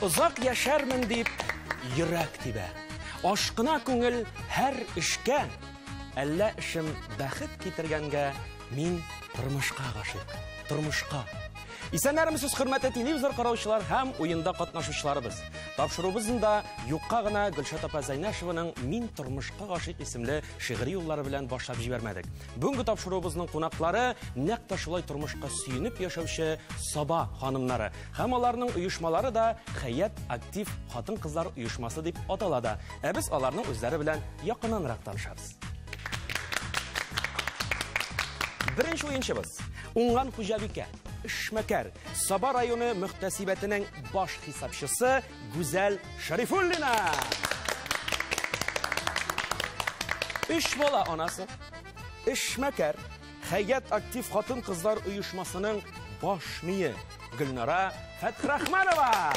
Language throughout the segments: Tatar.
Озак яшәрмен дип йөрәк тибә. Ашкына күңел һәр эшкә. Әллә эшем бәхет китергәнгә мин тормышка гашыйк. Тормышка. Исәннәрмесез, хөрмәтле телевизор караучылар һәм уенда катнашучыларыбыз. Тапшыруыбызны юкка гына Гөлшат апа Зәйнәшеваның Мин тормышка гашыйк исемле шигъри юллары белән башлап җибәрмәдек. Бүгенге тапшыруыбызның кунаклары нәкъ тә шулай тормышка сөенеп яшәүче Саба ханымнары. Һәм аларның оешмалары да Хәят актив хатын-кызлар оешмасы дип атала да. Ә без аларның үзләре белән якыннанрак танышабыз. Беренче уенчыбыз уңган хуҗабикә, эшмәкәр, Саба районы мөхтәсибәтенең баш хисапчысы Гүзәл Шарифуллина. Өч бала анасы, эшмәкәр, Хәят актив хатын-кызлар оешмасының баш мие Гөлнара Фәтхрахманова.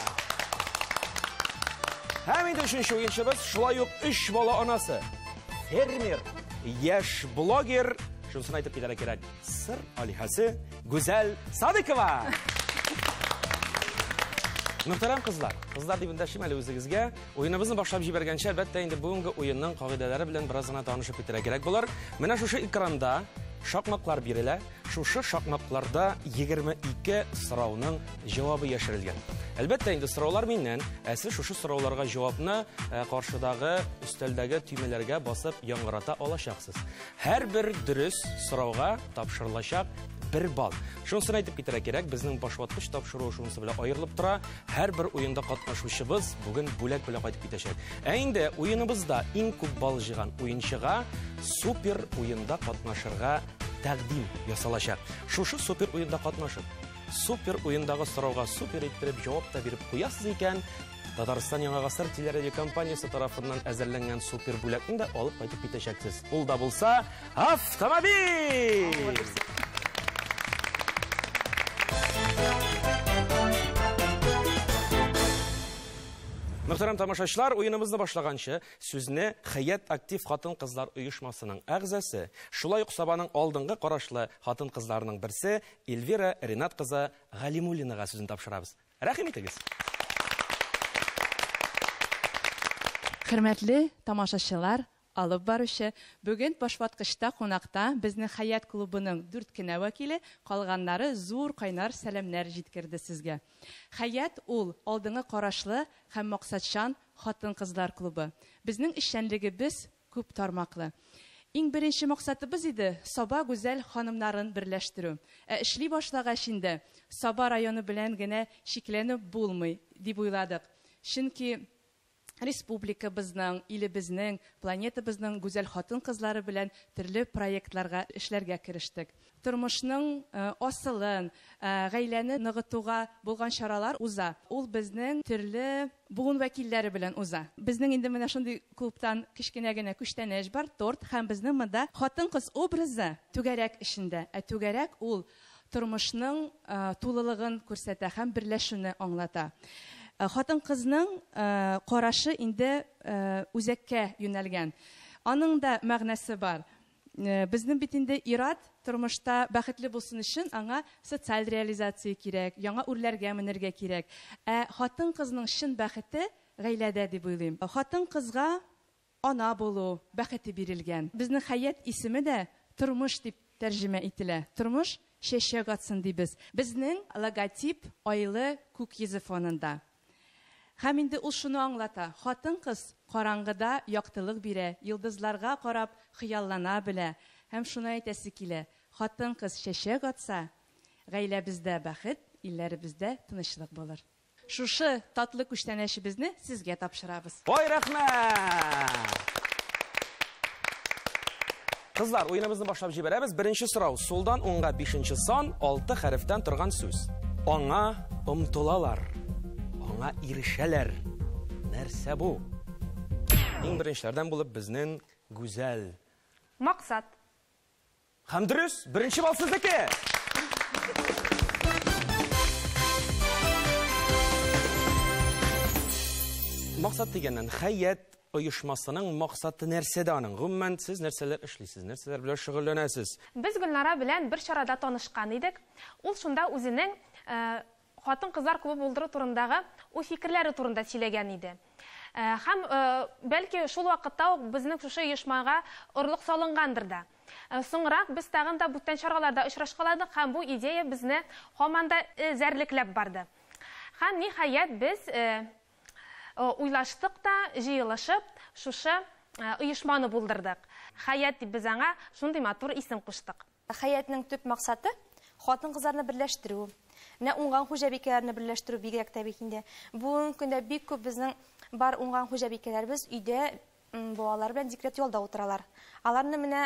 Һәм инде өченче уенчыбыз шулай ук өч бала анасы, фермер, яшь блогер, шунысын әйтеп китәргә кирәк, сыр алиһәсе Гүзәл Садыкова. Мөхтәрәм кызлар, кызлар дип эндәшим әле үзегезгә. Уеныбызны башлап җибәргәнче, әлбәттә, инде бүгенге уенның кагыйдәләре белән бераз гына танышып китәргә кирәк булыр. Менә шушы экранда шакмаклар бирелә. Шушы шакмакларда 22 сорауның җавабы яшерелгән. Әлбәттә, инде сораулар миннән, ә сез шушы сорауларга җавапны каршыдагы өстәлдәге төймәләргә басып яңгырата алачаксыз. Һәрбер дөрес сорауга тапшырылачак бер балл. Шунысын әйтеп китәргә кирәк, безнең башваткыч тапшыруы шунысы белән аерылып тора. Һәрбер уенда катнашучыбыз бүген бүләк белән кайтып китәчәк. Ә инде уеныбызда иң күп балл җыйган уенчыга супер уенда катнашырга тәкъдим ясалачак. Шушы супер уенда катнашып, супер уендагы сорауга супер иттереп җавап та биреп куясыз икән, Татарстан Яңа Гасыр телерадиокомпаниясе тарафыннан әзерләнгән супер бүләкне дә алып кайтып китәчәксез. Ул да булса автомобиль! Мөхтәрәм тамашачылар, уеныбызны башлаганчы, сүзне Хәят актив хатын-кызлар оешмасының әгъзасы, шулай ук Сабаның алдынгы карашлы хатын-кызларының берсе Эльвира Ринат кызы Галимуллинага сүзен тапшырабыз. Рәхим итегез. Хөрмәтле тамашачылар, алып баручы, бүген башваткычта кунакта безнең Хәят клубының дүрт кенә вәкиле, калганнары зур кайнар сәламнәр җиткерде сезгә. Хәят ул алдынгы карашлы һәм максатчан хатын-кызлар клубы. Безнең эшчәнлегебез күп тармаклы. Иң беренче максатыбыз иде Саба гүзәл ханымнарын берләштерү. Ә эшли башлагач инде Саба районы белән генә чикләнеп булмый, дип уйладык. Чөнки республикабызның, илебезнең, планетабызның гүзәл хатын-кызлары белән төрле проектларга эшләргә керештек. Тормышның асылын, гаиләне ныгытуга булган чаралар уза. Ул безнең төрле буын вәкилләре белән уза. Безнең инде менә шундый клубтан кечкенә генә күчтәнәч бар, торт, һәм безнең монда хатын-кыз образы түгәрәк эчендә. Ә түгәрәк ул тормышның тулылыгын күрсәтә һәм берләшүне аңлата. Хатын-кызның карашы инде үзәккә юнәлгән. Аның да мәгънәсе бар. Безнең бит инде ир-ат тормышта бәхетле булсын өчен аңа социаль реализация кирәк, яңа үрләргә менергә кирәк. Ә хатын-кызның чын бәхете гаиләдә дип уйлыйм. Хатын-кызга ана булу бәхете бирелгән. Безнең Хәят исеме дә тормыш дип тәрҗемә ителә. Тормыш чәчәк атсын дибез. Безнең логотип айлы күк йөзе фонында. Һәм инде ул шуны аңлата: хатын-кыз караңгыда яктылык бирә, йолдызларга карап хыяллана белә. Һәм шуны әйтәсе килә: хатын-кыз чәчәк атса, гаиләбездә бәхет, илләребездә тынычлык булыр. Шушы татлы күчтәнәчебезне сезгә тапшырабыз. Ой, рәхмәт! Кызлар, уеныбызны башлап җибәрәбез. Беренче сорау. Сулдан уңга бишенче сан, алты хәрефтән торган сүз. Аңа омтылалар. Аңа ирешәләр. Нәрсә бу? Иң беренчеләрдән булып безнең Гүзәл. Максат. Һәм дөрес, беренче балл сезнеке. Максат дигәннән, Хәят оешмасының максаты нәрсәдә аның? Гомумән, сез нәрсәләр эшлисез, нәрсәләр белән шөгыльләнәсез? Без Гөлнара белән бер чарада танышкан идек. Ул шунда үзенең хатын-кызлар клубы булдыру турындагы уй-фикерләре турында сөйләгән иде. Һәм бәлки шул вакытта ук безнең шушы оешмага орлык салынгандыр да. Соңрак без тагын да бүтән чараларда очрашкаладык һәм бу идея безне һаман да эзәрлекләп барды. Һәм ниһаять без уйлаштык та, җыелышып, шушы оешманы булдырдык. Хәят дип без аңа шундый матур исем куштык. Хәятның төп максаты хатын-кызларны берләштерү. Менә уңган хуҗабикәләрне берләштерү бигрәк тә бит инде. Бүгенге көндә бик күп безнең бар уңган хуҗабикәләребез өйдә балалар белән декрет ялда утыралар. Аларны менә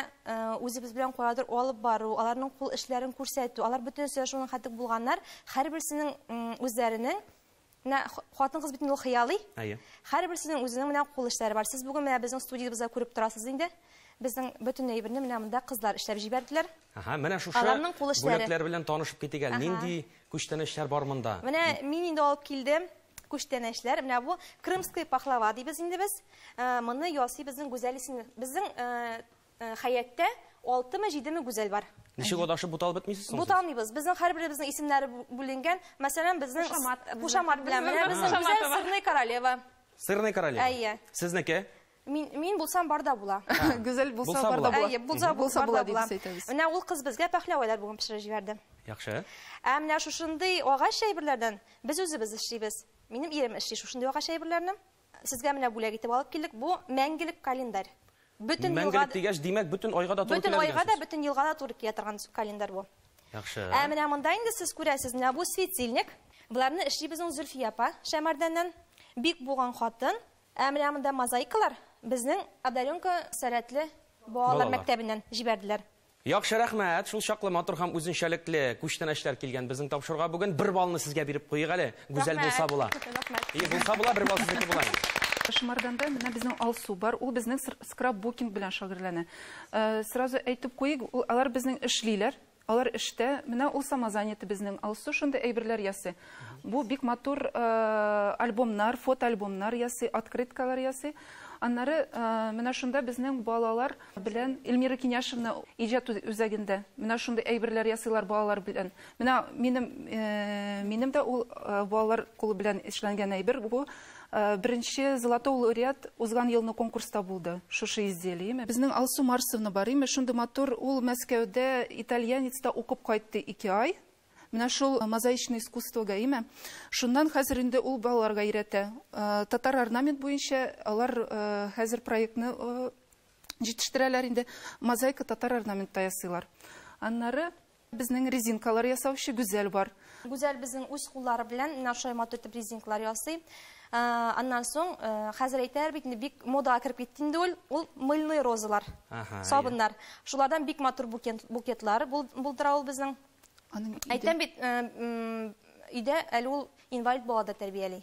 үзебез белән каядыр алып бару, аларның кул эшләрен күрсәтү, алар бөтенесе шуның хәтлек булганнар, һәрберсенең үзләренең менә хатын-кыз бит инде ул хыялый. Һәрберсенең үзенең менә кул эшләре бар. Сез бүген менә безнең студиябездә күреп торасыз инде. Безнең бөтен әйберне менә монда кызлар эшләп җибәрделәр. Аһа, менә шушы Аларның кул эшләре. бүләкләр белән танышып китик әле. Нинди күчтәнәчләр бар монда? Менә мин инде алып килдем күчтәнәчләр. Менә бу крымская пахлава дибез инде без. Моны ясый безнең Гүзәл исемле. Безнең Хәяттә 6-мы, 7-ме Гүзәл бар. Ничек адашып буталып бетмисез соң сез? Буталмыйбыз. Безнең һәрберебезнең исемнәре бүленгән. Мәсәлән, безнең Кушамат. Кушамат белән. Менә безнең Гүзәл Сырный королева. Сырный королева. Әйе. Сезнеке? Мин булсам барда була. Гүзәл булса Булса барда була. була. Әйе, булса Булса барда була дип була. әйтәбез. Менә ул кыз безгә пәхләвәләр бүген пешереп җибәрде. Яхшы. Ә менә шушындый агач әйберләрдән без үзебез эшлибез. Минем ирем эшли шушындый агач әйберләрне. Сезгә менә бүләк итеп алып килдек. Бу мәңгелек календарь. Бөтен Мәңгелек елга дигәч, димәк, бөтен айга да туры Бөтен килә айга дигән да, сүз. бөтен елга да туры килә торган календарь бу. Яхшы. Ә менә монда инде сез күрәсез, менә бу светильник. Буларны эшли безнең Зөлфия апа Шәмәрдәннән. Бик булган хатын. Ә менә монда мозаикалар безнең Одаренка сәләтле балалар Балалар. мәктәбеннән җибәрделәр. Яхшы, рәхмәт. Шул чаклы матур һәм үзенчәлекле күчтәнәчләр килгән безнең тапшыруга бүген. Бер баллны сезгә биреп куйыйк әле. Гүзәл Рәхмәт. булса була. Рәхмәт. И, булса була, бер балл сезнеке була. Шымарданда менә безнең Алсу бар, ул безнең скрапбукинг белән шөгыльләнә. Сразу әйтеп куйык, алар безнең эшлиләр, алар эштә, менә ул самозанятый безнең Алсу шундый әйберләр ясый. Бу бик матур альбомнар, фотоальбомнар ясый, открыткалар ясый. Аннары менә шунда безнең балалар белән Эльмира Киняшевна иҗат үзәгендә менә шундый әйберләр ясыйлар балалар белән. Менә минем дә ул балалар кулы белән эшләнгән әйбер бу беренче золотой лауреат узган елны конкурста булды. Шушы изделие. Безнең Алсу Марсовна бар име, шундый матур, ул Мәскәүдә итальянецта укып кайтты 2 ай. Менә шул мозаичное искусствога име. Шуннан хәзер инде ул балаларга өйрәтә. Татар орнамент буенча алар хәзер проектны җитештерәләр инде. Мозаика татар орнаментта ясыйлар. Аннары безнең резинкалар ясаучы Гүзәл бар. Гүзәл безнең үз куллары белән менә шулай матур итеп резинкалар ясый. Аннан соң хәзер әйтәләр бит инде, бик модага кереп китте инде ул, ул мыльный розалар, сабыннар. Шулардан бик матур букетлар булдыра ул безнең. Аның өйдә Әйтәм бит, өйдә әле ул инвалид бала да тәрбияли.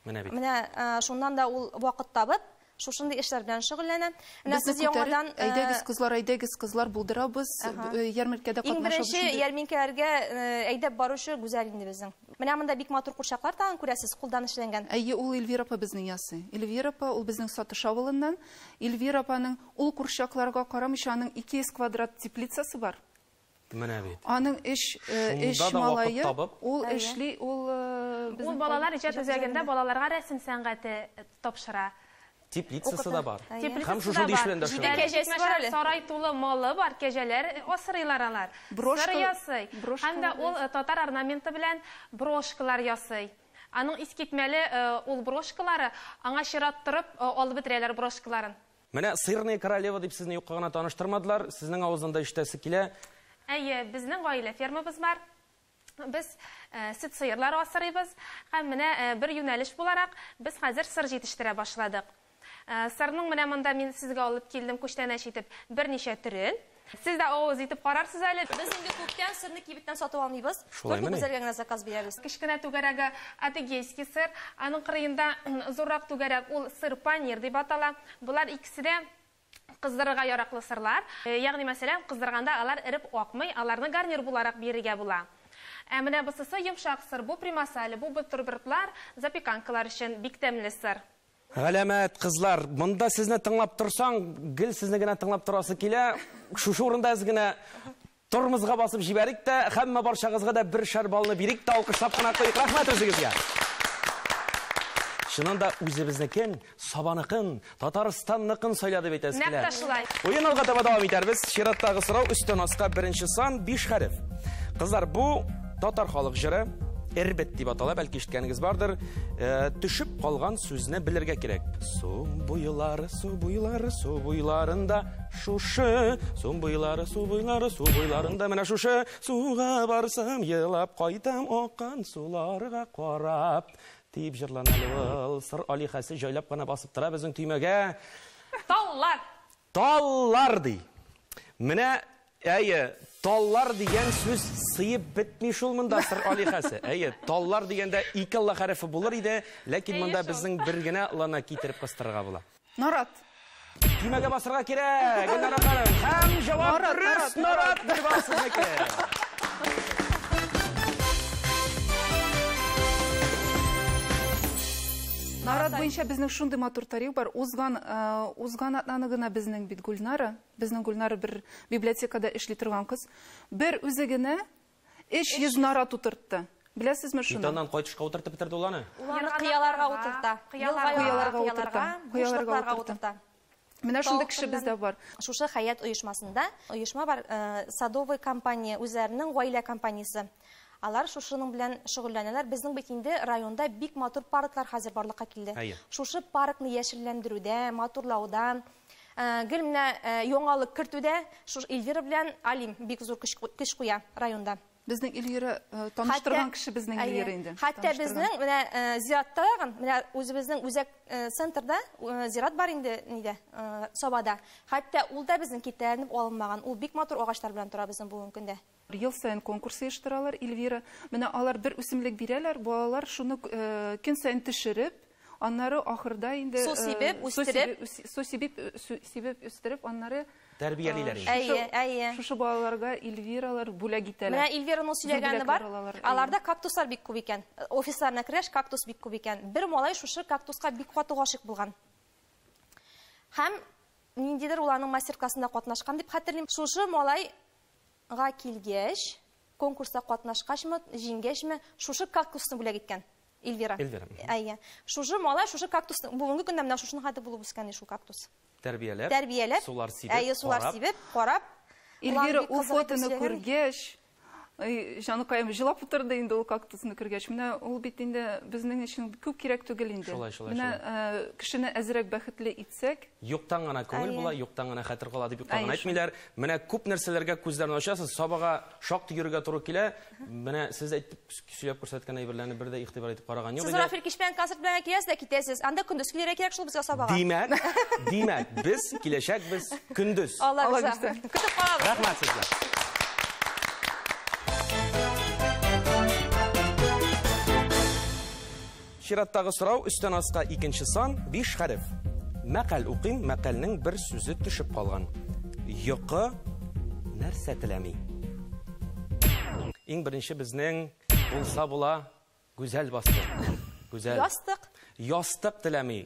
Менә бит. Менә шуннан да ул вакыт табып, шушындый эшләр белән шөгыльләнә. Менә Безне сез күтәреп, яңадан, әйдәгез, кызлар, әйдәгез, кызлар, булдырабыз. Ярминкәдә Иң катнашабыз беренче шундый. ярминкәләргә әйдәп баручы Гүзәл инде безнең. Менә монда бик матур курчаклар тагын күрәсез, кулдан эшләнгән. Әйе, ул Эльвира апа безнең ясый. Эльвира апа ул безнең Сатыш авылыннан. Эльвира апаның ул курчакларга карамыйча аның 200 квадрат теплицасы бар. Менә бит. Аның Шунда эш да вакыт малае, табып. ул Әйе. эшли, ул Ул безнең балалар иҗат Иҗат үзәгендә үзәгендә. балаларга рәсем сәнгате тапшыра. Теплицасы да бар. Әйе. Теплицасы Һәм шушындый да эш бар. белән дә Җидә шөгыльләнә. Кәҗәсе бар әле. Сарай тулы малы бар, кәҗәләр асрыйлар алар. Брошка, Сыр ясый. брошка Һәм дә ул татар орнаменты белән брошкалар ясый. Аның искитмәле ул брошкалары, аңа чират торып алып бетерәләр брошкаларын. Менә сырная королева дип сезне юкка гына таныштырмадылар. Сезнең авыздан да ишетәсе килә. Әйе, безнең гаилә фермабыз бар. Без сөт сыерлары асрыйбыз. Һәм менә бер юнәлеш буларак без хәзер сыр җитештерә башладык. Сырның менә монда мин сезгә алып килдем күчтәнәч итеп берничә төрен. Сез дә авыз итеп карарсыз әле. Без инде күптән сырны кибеттән сатып алмыйбыз. Шулай Только мени? Гүзәлгә генә заказ бирәбез. Кечкенә түгәрәге адыгейский сыр, аның кырыенда зуррак түгәрәк ул сыр панир дип атала. Булар икесе дә кыздырырга яраклы сырлар. Ягъни мәсәлән, кыздырганда алар эреп акмый, аларны гарнир буларак бирергә була. Ә менә бусысы йомшак сыр, бу примасали, бу бутербродлар, запеканкалар өчен бик тәмле сыр. Галәмәт, кызлар, монда сезне тыңлап торсаң, гел сезне генә тыңлап торасы килә. Шушы урында әз генә Тормозга басып җибәрик тә, һәммә барчагызга да бер шар балны бирик тә, алкышлап кына куйык. Рәхмәт үзегезгә. Чыннан да үзебезнекен, Сабаныкын, Татарстанныкын сайла дип әйтәсе килә. Нәкъ тә шулай. Уен алга таба дәвам итәрбез. Чираттагы сорау өстән аска беренче сан 5 хәреф. Кызлар, бу татар халык җыры Эрбет дип атала, бәлки ишеткәнегез бардыр. Төшеп калган сүзне белергә кирәк. Су буйлары, су буйлары, су буйларында шушы, су буйлары, су буйлары, су буйларында менә шушы суга барсам, елап кайтам аккан суларга карап. Дип җырлана әле ул. Сыр алихәсе җайлап кына басып тора безнең төймәгә. Таллар. Таллар ди. Менә, әйе, таллар дигән сүз сыеп бетми шул монда сыр алихәсе. Әйе, таллар дигәндә ике Л хәрефе булыр иде, ләкин монда безнең бер генә Л-ны китереп кыстырырга була. Нарат. Төймәгә басырга кирәк, Гөлнара ханым. Һәм җавап дөрес, нарат бер бал сезнеке. Нарат буенча безнең шундый матур тарих бар. Узган, узган атнаны гына безнең бит Гөлнара, безнең Гөлнара бер библиотекада эшли торган кыз, бер үзе генә 300 нарат утыртты. Беләсезме шуны? Бит аннан кайтышка утыртып бетерде ул аны. Ул аны кыяларга утырта. Кыяларга утырта. Кыяларга утырта. Менә шундый кеше бездә бар. Шушы Хәят оешмасында оешма бар, садовый компания, үзләренең гаилә компаниясе. Алар шушының белән шөгыльләнәләр. Безнең бит инде районда бик матур парклар хәзер барлыкка килде. Шушы паркны яшелләндерүдә, матурлауда, гел менә яңалык кертүдә шушы Эльвира белән Алим бик зур көч куя районда. Безнең Эльвира таныштырган кеше безнең Эльвира инде. Хәтта безнең менә зиратта, менә үзебезнең үзәк центрда зират бар инде нидә, Сабада. Хәтта ул да безнең китәләнеп алынмаган. Ул бик матур агачлар белән тора безнең бүгенге көндә. Ел саен конкурс оештыралар Эльвира. Менә алар бер үсемлек бирәләр, балалар шуны көн саен төшереп, аннары ахырда инде су сибеп, үстереп, су сибеп, үстереп, аннары тәрбиялиләр инде. Әйе, әйе. Шушы балаларга Эльвиралар бүләк итәләр. Менә Эльвираның сөйләгәне бар. Аларда кактуслар бик күп икән. Офисларына кереш кактус бик күп икән. Бер малай шушы кактуска бик каты гашыйк булган. Һәм ниндидер ул аның мастер-классында катнашкан дип хәтерлим. Шушы малайга килгәч, конкурста катнашкачмы, җиңгәчме, шушы кактусны бүләк иткән. Эльвира. Эльвира. Әйе. Шушы малай, шушы кактус, бүгенге көндә менә шушының хәтле булып үскән шул кактус. Тәрбияләп, Тәрбияләп, сулар сибеп, әйе, сулар карап. сибеп, карап. Эльвира Улар бик ул кызык итеп фотоны сөйләгән. күргәч, ай, җаныкаем җылап утырды инде ул кактусны күргәч. Менә ул бит инде безнең өчен күп кирәк түгел инде. Шулай, шулай, Менә, шулай. кешене әзрәк бәхетле итсәк, Юктан гына күңел Әйе. була, юктан гына хәтер кала дип юктан гына Әйе, әйтмиләр. Менә күп нәрсәләргә күзләрен ачасыз, Сабага шактый йөрергә туры килә. Менә сез әйтеп сөйләп күрсәткән әйберләрне бер дә игътибар итеп караган юк Сез иде. Рафил кич белән концерт белән киләсез дә китәсез. Анда көндез килергә кирәк шул безгә Сабага. Димәк, димәк, без киләчәкбез көндез. Алла Алла бирсә. бирсә. Көтеп калабыз. Рәхмәт сезгә. Чираттагы сорау өстән аска икенче сан 5 хәреф. Мәкаль укыйм, мәкальнең бер сүзе төшеп калган. Йокы нәрсә теләми? Иң беренче безнең булса була Гүзәл басты. Гүзәл. Ястык. Ястык теләми.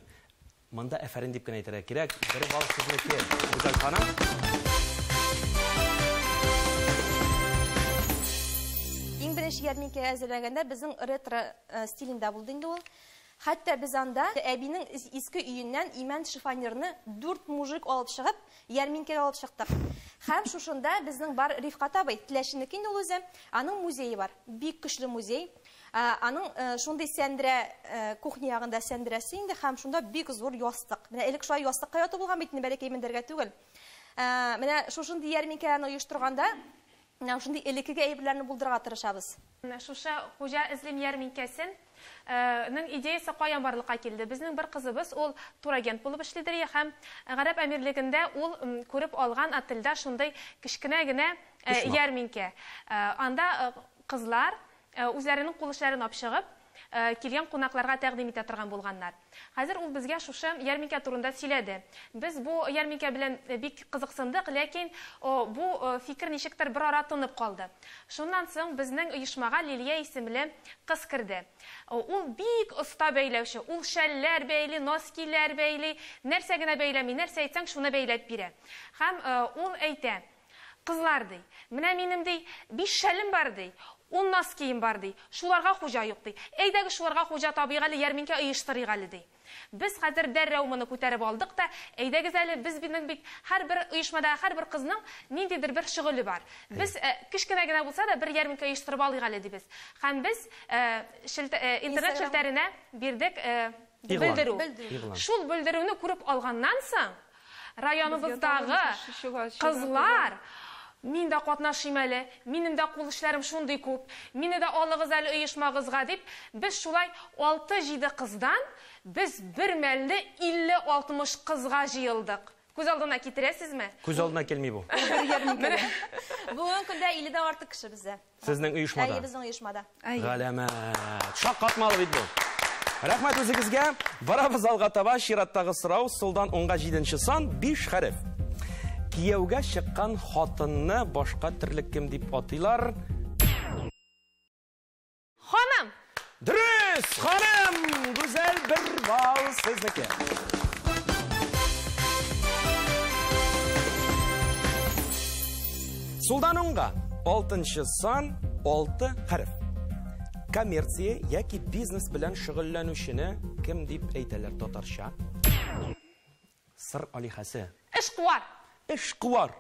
Монда әфәрин дип кенә әйтергә кирәк. Бер балл сезнеке, Гүзәл ханым. Иң беренче ярминкә әзерләгәндә безнең ретро стилендә булды инде ул. Хәтта без анда әбинең иске өеннән имән шифонерны 4 мужик алып чыгып, ярминкәгә алып чыктык. Һәм шушында безнең бар Рифкат абый, Теләченеке инде ул үзе, аның музее бар. Бик көчле музей. Аның шундый сәндерә, кухня ягында сәндерәсе инде, һәм шунда бик зур ястык. Менә элек шулай ястыкка ятып булган бит инде, бәләкәй мендәргә түгел. Менә шушындый ярминкәне оештырганда, менә шундый элеккеге әйберләрне булдырырга тырышабыз. Менә шушы Хуҗа эзлим ярминкәсен ның идеясы каян барлыкка килде? Безнең бер кызыбыз, ул турагент булып эшлидер һәм Гарәп Әмирлегендә ул күреп алган отельдә шундый кечкенә генә Почма. ярминкә. Анда кызлар үзләренең кул эшләрен алып чыгып, килгән кунакларга тәкъдим итә торган булганнар. Хәзер ул безгә шушы ярминкә турында сөйләде. Без бу ярминкә белән бик кызыксындык, ләкин бу фикер ничектер бер ара тынып калды. Шуннан соң безнең оешмага Лилия исемле кыз керде. Ул бик оста бәйләүче, ул шәлләр бәйли, носкиләр бәйли, нәрсә генә бәйләми, нәрсә әйтсәң, шуны бәйләп бирә. Һәм ул әйтә: Кызлар, ди, менә минем, ди, 5 шәлем бар, ди, 10 носкием бар, ди, шуларга хуҗа юк, ди. Әйдәгез шуларга хуҗа табыйк әле, ярминкә оештырыйк әле, ди. Без хәзер дәррәү моны күтәреп алдык та, әйдәгез әле, без безнең бит һәрбер оешмада һәрбер кызның ниндидер бер шөгыле бар. Без кечкенә генә булса да бер ярминкә оештырып алыйк әле, дибез. Һәм без интернет челтәренә бирдек белдерү. Шул белдерүне күреп алганнан соң, районыбыздагы кызлар, мин дә катнашыйм әле, минем дә кул эшләрем шундый күп, мине дә алыгыз әле оешмагызга дип, без шулай 6-7 кыздан без бер мәлне 50-60 кызга җыелдык. Күз алдына китерәсезме? Күз алдына килми бу. Бүгенге көндә 50-дән артык кеше бездә. Сезнең оешмада? Әйе, безнең оешмада. Галәмәт. Шаккатмалы бит бу. Рәхмәт үзегезгә. Барабыз алга таба. Чираттагы сорау сулдан уңга 7 сан, 5 хәреф. Кияүгә чыккан хатынны башка төрле кем дип атыйлар? Ханым! Дөрес! Ханым! Гүзәл, бер балл сезнеке. Сулдан уңга 6 сан, 6 хәреф. Коммерция яки бизнес белән шөгыльләнүчене кем дип әйтәләр татарча? Сыр алихәсе. Эшкуар. Эшкуар.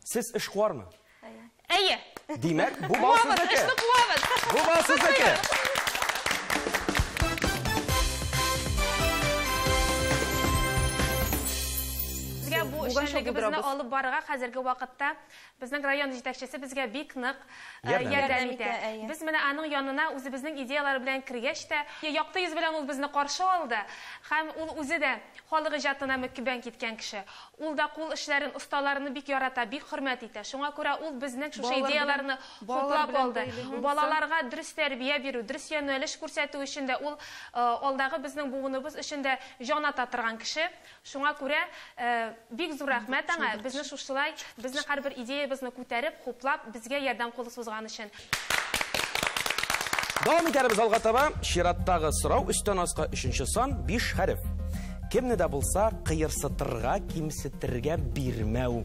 Сез эшкуармы? Әйе. Димәк, бу бал сезнеке. Эшне куабыз. Бу бал сезнеке. Безгә бу эшчәнлегебезне алып барырга хәзерге вакытта безнең район җитәкчесе безгә бик нык ярдәм итә. Без менә аның янына үзебезнең идеялар белән кергәч тә, якты йөз белән ул безне каршы алды. Һәм ул үзе дә халык иҗатына мөкиббән киткән кеше. Ул да кул эшләрен, осталарны бик ярата, бик хөрмәт итә. Шуңа күрә ул безнең шушы идеяларны хуплап алды. Балаларга дөрес тәрбия бирү, дөрес юнәлеш күрсәтү өчен дә ул алдагы безнең буыныбыз өчен дә җан ата торган кеше. Шуңа күрә бик зур рәхмәт аңа, безне шушылай, безнең һәрбер идеябезне күтәреп, хуплап, безгә ярдәм кулы сузган өчен. Дәвам итәрбез алга таба. Чираттагы сорау өстән аска 3 сан, 5 хәреф. Кемне дә булса кыерсытырга, кимсетергә бирмәү.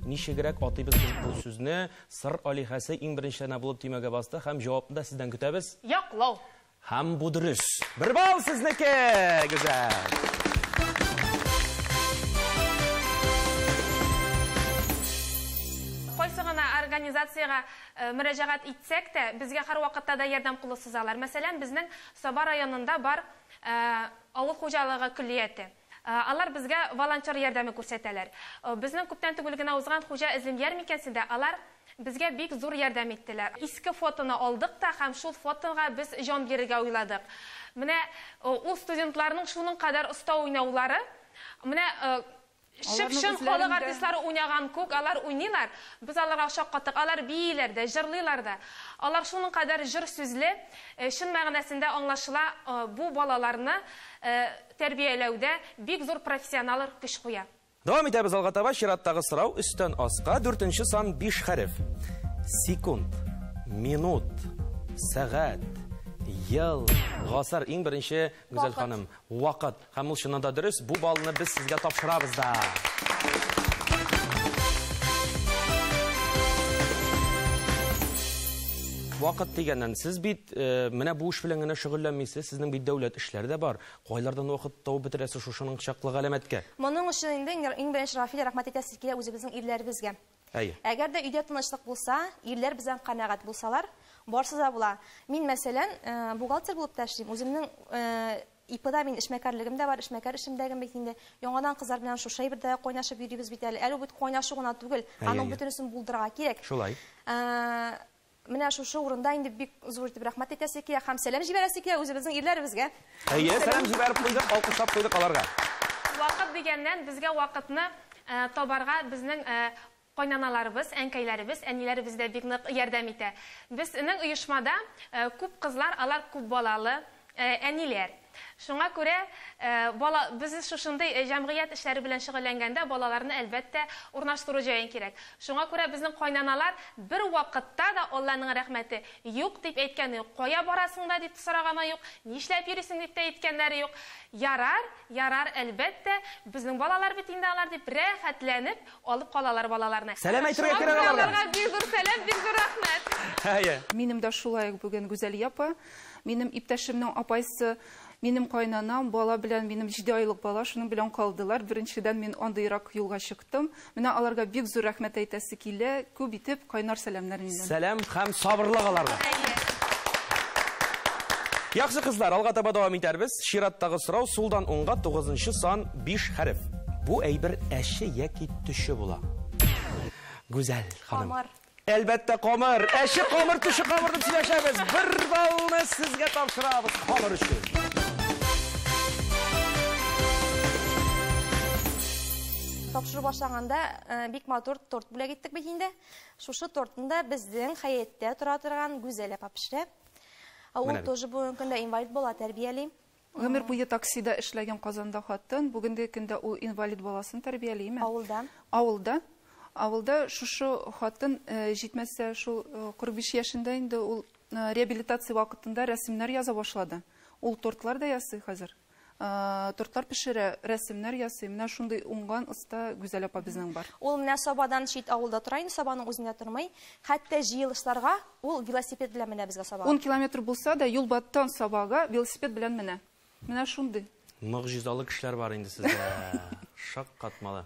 Ничегрәк атыйбыз без бу сүзне? Сыр алихәсе иң беренчеләренә булып төймәгә басты һәм җавапны да сездән көтәбез. Яклау. Һәм бу дөрес. Бер балл сезнеке, Гүзәл. Кайсы гына организациягә мөрәҗәгать итсәк тә, безгә һәр вакытта да ярдәм кулы сузалар. Мәсәлән, безнең Саба районында бар авыл хуҗалыгы көллияте. Алар безгә волонтер ярдәме күрсәтәләр. Безнең күптән түгел генә узган Хуҗа эзлим ярминкәсендә алар безгә бик зур ярдәм иттеләр. Иске фотоны алдык та һәм шул фотога без җан бирергә уйладык. Менә ул студентларның шуның кадәр оста уйнаулары, менә чып-чын халык артистлары уйнаган күк, алар уйныйлар. Без аларга шаккаттык. Алар бииләр дә, җырлыйлар да. Алар шуның кадәр җыр сүзле, чын мәгънәсендә аңлашыла, бу балаларны тәрбияләүдә бик зур профессионаллар көч куя. Дәвам итәбез алга таба. Чираттагы сорау өстән аска, 4 сан, 5 хәреф. Секунд, минут, сәгать, ел, гасыр. Иң беренче, Гүзәл ханым, вакыт. Һәм ул чыннан да дөрес. Бу баллны без сезгә тапшырабыз да. Вакыт дигәннән, сез бит менә бу эш белән генә шөгыльләнмисез, сезнең бит дәүләт эшләре дә бар. Кайлардан вакыт табып бетерәсез шушының чаклы галәмәткә? Моның өчен инде иң беренче Рафил рәхмәт итәсе килә үзебезнең ирләребезгә. Әйе. Әгәр дә өйдә тынычлык булса, ирләр бездән канәгать булсалар, барсы да була. Мин, мәсәлән, бухгалтер булып та эшлим. Үземнең ИПда мин эшмәкәрлегем дә бар, эшмәкәр эшемдәгем бит инде. Яңадан кызлар белән шушы әйбердә кайнашып йөрибез бит әле. Әле бу бит кайнашу гына түгел, аның бөтенесен булдырырга кирәк. Шулай. Менә шушы урында инде бик зур итеп рәхмәт әйтәсе килә һәм сәлам җибәрәсе килә үзебезнең ирләребезгә. Әйе, сәлам җибәреп куйдык, алкышлап куйдык аларга. Вакыт дигәннән безгә вакытны табарга безнең кайнаналарыбыз, әнкәйләребез, әниләребез дә бик нык ярдәм итә. Безнең оешмада күп кызлар, алар күп балалы әниләр. Шуңа күрә бала без шушындый җәмгыять эшләре белән шөгыльләнгәндә балаларны әлбәттә урнаштыру җаен кирәк. Шуңа күрә безнең кайнаналар бер вакытта да Алланың рәхмәте юк дип әйткәне юк. Кая барасың да дип сораганы юк, нишләп йөрисең дип тә әйткәннәре юк. Ярар, ярар, әлбәттә, безнең балалар бит инде алар дип рәхәтләнеп алып калалар балаларны. Сәлам әйтергә кирәк аларга. Бик зур сәлам, бик зур рәхмәт. Әйе. Минем дә шулай ук бүген Гүзәлия апа, минем иптәшемнең апайсы, минем кайнанам, бала белән, минем 7 айлык бала, шуның белән калдылар. Беренчедән мин андыйрак юлга чыктым. Менә аларга бик зур рәхмәт әйтәсе килә. Күп итеп кайнар сәламнәр миннән. Сәлам һәм сабырлык аларга. Яхшы кызлар, алга таба дәвам итәрбез. Чираттагы сорау сулдан уңга 9 сан 5 хәреф. Бу әйбер әче яки төче була. Гүзәл ханым. Камыр. Әлбәттә, камыр. Әче камыр, төче камыр дип сөйләшәбез. Бер баллны сезгә тапшырабыз камыр өчен. Тапшыру башланганда бик матур торт бүләк иттек бит инде. Шушы тортны да безнең хәяттә тора торган Гүзәл апа пешерә. Ул тоже бүгенге көндә инвалид бала тәрбияли. Гомер буе таксида эшләгән Казанда хатын, бүгенге көндә ул инвалид баласын тәрбиялиме? Авылда. Авылда. Авылда шушы хатын җитмәсә шул 45 яшендә инде ул реабилитация вакытында рәсемнәр яза башлады. Ул тортлар да ясый хәзер. Тортлар пешерә, рәсемнәр ясый. Менә шундый уңган оста Гүзәл апа безнең бар. Ул менә Сабадан чит авылда тора инде, Сабаның үзендә тормый. Хәтта җыелышларга ул велосипед белән менә безгә Сабага. 10 километр булса да, юл баттан Сабага велосипед белән менә. Менә шундый. Могҗизалы кешеләр бар инде сездә. Шаккатмалы.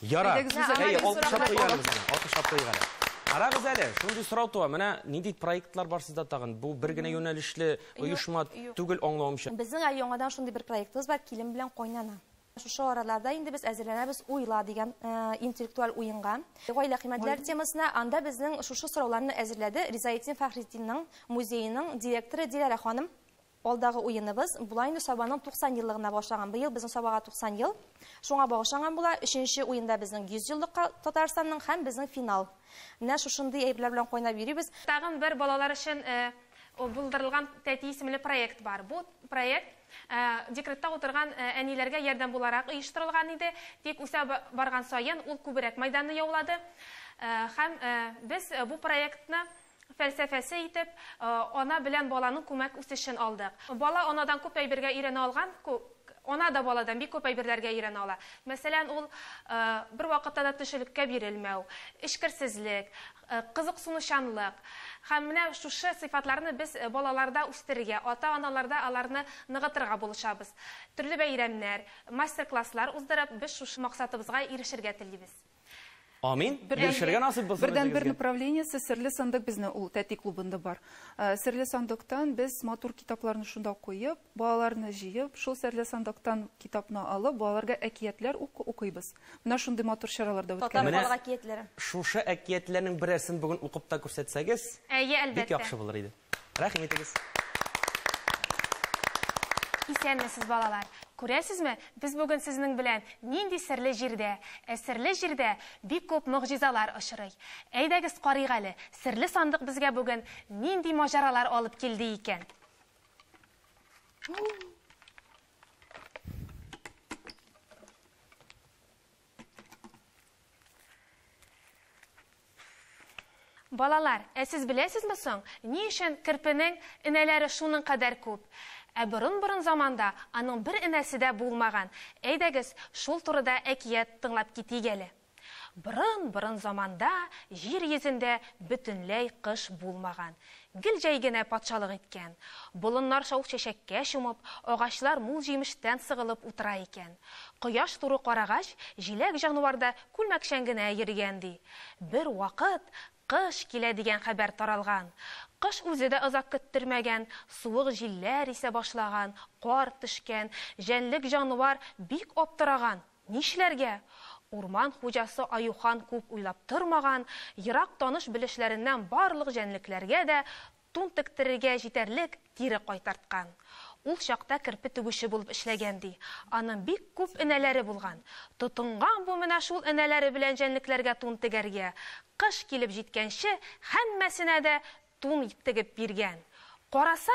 Ярар. Әйдәгез, Алкышлап куйыйк әле. Алкышлап куйыйк әле. Карагыз әле, шундый сорау туа. Менә нинди проектлар бар сездә тагын? Бу бер генә юнәлешле оешма түгел, аңлавымча. Безнең әле яңадан шундый бер проектыбыз бар, килен белән кайнана. Шушы араларда инде без әзерләнәбез Уйла дигән интеллектуаль уенга. Гаилә кыйммәтләре темасына анда безнең шушы сорауларны әзерләде Ризаэтдин Фәхретдинның музееның директоры Диләрә ханым. Алдагы уеныбыз була инде Сабаның 90 еллыгына багышланган. Быел безнең Сабага 90 ел. Шуңа багышланган була. Өченче уенда безнең 100 еллыкка Татарстанның һәм безнең финал. Менә шушындый әйберләр белән кайнап йөрибез. Тагын бер балалар өчен булдырылган Тәти исемле проект бар. Бу проект декретта утырган әниләргә ярдәм буларак оештырылган иде. Тик үсә барган саен ул күбрәк майданны яулады. Һәм без бу проектны фәлсәфәсе итеп, ана белән баланың күмәк үсешен алдык. Бала анадан күп әйбергә өйрәнә алган, ана да баладан бик күп әйберләргә өйрәнә ала. Мәсәлән, ул бер вакытта да төшелеккә бирелмәү, эчкерсезлек, кызыксынучанлык. Һәм менә шушы сыйфатларны без балаларда үстерергә, ата-аналарда аларны ныгытырга булышабыз. Төрле бәйрәмнәр, мастер-класслар уздырып, без шушы максатыбызга ирешергә телибез. Амин. Ирешергә насыйп булсын Бердән бер үзегезгә. направлениесе Серле сандык безнең ул Тәти клубында бар. Серле сандыктан без матур китапларны шунда куеп, балаларны җыеп, шул серле сандыктан китапны алып, балаларга әкиятләр укыйбыз. Менә шундый матур чаралар да Татар үткәрәбез. халык әкиятләре. Шушы әкиятләрнең берәрсен бүген укып та күрсәтсәгез, Әйе, бик әлбәттә. яхшы булыр иде. Рәхим итегез. Исәнмесез, балалар. Күрәсезме, без бүген сезнең белән нинди серле җирдә, ә серле җирдә бик күп могҗизалар очрый. Әйдәгез карыйк әле, серле сандык безгә бүген нинди маҗаралар алып килде икән? Балалар, ә сез беләсезме соң, ни өчен керпенең энәләре шуның кадәр күп? Ә борын-борын заманда аның бер энәсе дә булмаган. Әйдәгез, шул турыда әкият тыңлап китик әле. Борын-борын заманда җир йөзендә бөтенләй кыш булмаган. Гел җәй генә патшалык иткән. Болыннар шау чәчәккә чумып, агачлар мул җимештән сыгылып утыра икән. Кояш туры карагач, җиләк җанварда күлмәкчән генә йөргән ди. Бер вакыт кыш килә дигән хәбәр таралган. Кыш үзе дә озак көттермәгән, суык җилләр исә башлаган, кар төшкән, җәнлек җанвар бик аптыраган. Нишләргә? Урман хуҗасы Аюхан күп уйлап тормаган, ерак таныш белешләреннән барлык җәнлекләргә дә тун тектерергә җитәрлек тире кайтарткан. Ул чакта керпе тегүче булып эшләгән ди. Аның бик күп энәләре булган. Тотынган бу менә шул энәләре белән җәнлекләргә тун тегәргә. Кыш килеп җиткәнче һәммәсенә дә тун тегеп биргән. Караса,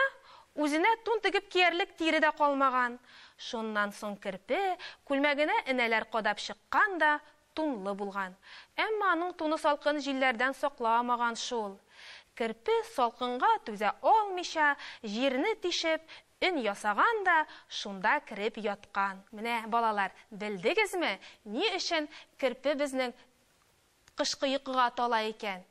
Үзенә тун тегеп киярлек тире дә калмаган. Шуннан соң керпе күлмәгенә энәләр кадап чыккан да тунлы булган. Әмма аның туны салкын җилләрдән сакламаган шул. Керпе салкынга түзә алмыйча, җирне тишеп, өн ясаган да, шунда кереп яткан. Менә, балалар, белдегезме, ни өчен керпе безнең кышкы йокыга тала икән?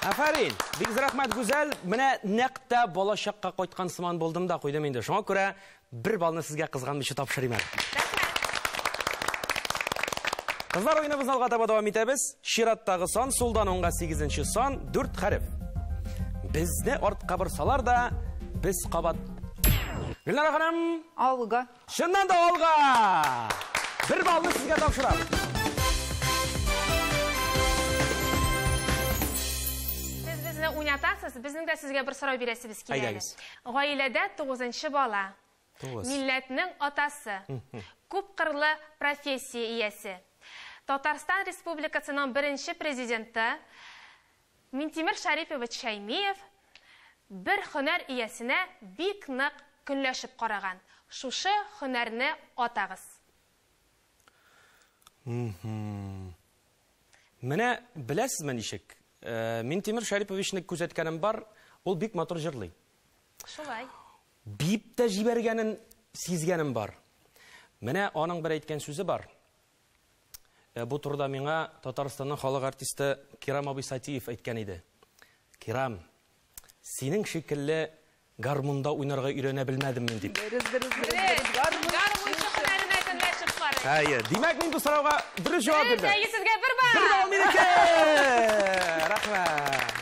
Афәрин! Бик зур рәхмәт, Гүзәл. Менә нәкъ тә балачакка кайткан сыман булдым да куйдым инде. Шуңа күрә бер баллны сезгә кызганмыйча тапшырыйм әле. Кызлар, уеныбызны алга таба дәвам итәбез. Чираттагы сан сулдан уңга 8 сан, 4 хәреф. Безне артка борсалар да, без кабат. Гөлнара ханым! Алга. Чыннан да алга! Бер баллны сезгә тапшырам. Сез безне уйнатасыз, безнең дә сезгә бер сорау бирәсебез килә. Әйдәгез. Гаиләдә 9-нчы бала. 9. Милләтнең атасы. Күпкырлы профессия иясе. Татарстан Республикасының беренче президенты Минтимер Шарипович Шаймиев бер һөнәр иясенә бик нык көнләшеп караган. Шушы һөнәрне атагыз. Менә беләсезме ничек? Минтимер Шариповичны күзәткәнем бар, ул бик матур җырлый. Шулай. Биеп тә җибәргәнен сизгәнем бар. Менә аның бер әйткән сүзе бар. Бу турыда миңа Татарстанның халык артисты Кирам абый Сатиев әйткән иде. Кирам, синең шикелле гармунда уйнарга өйрәнә белмәдем мин дип. Дөрес, дөрес, дөрес, дөрес. Гармунчы һөнәренә көнләшеп карый. Әйе, димәк мин бу сорауга дөрес җавап бирдем. Әйе, сезгә бер балл. Бер балл минеке! Рәхмәт.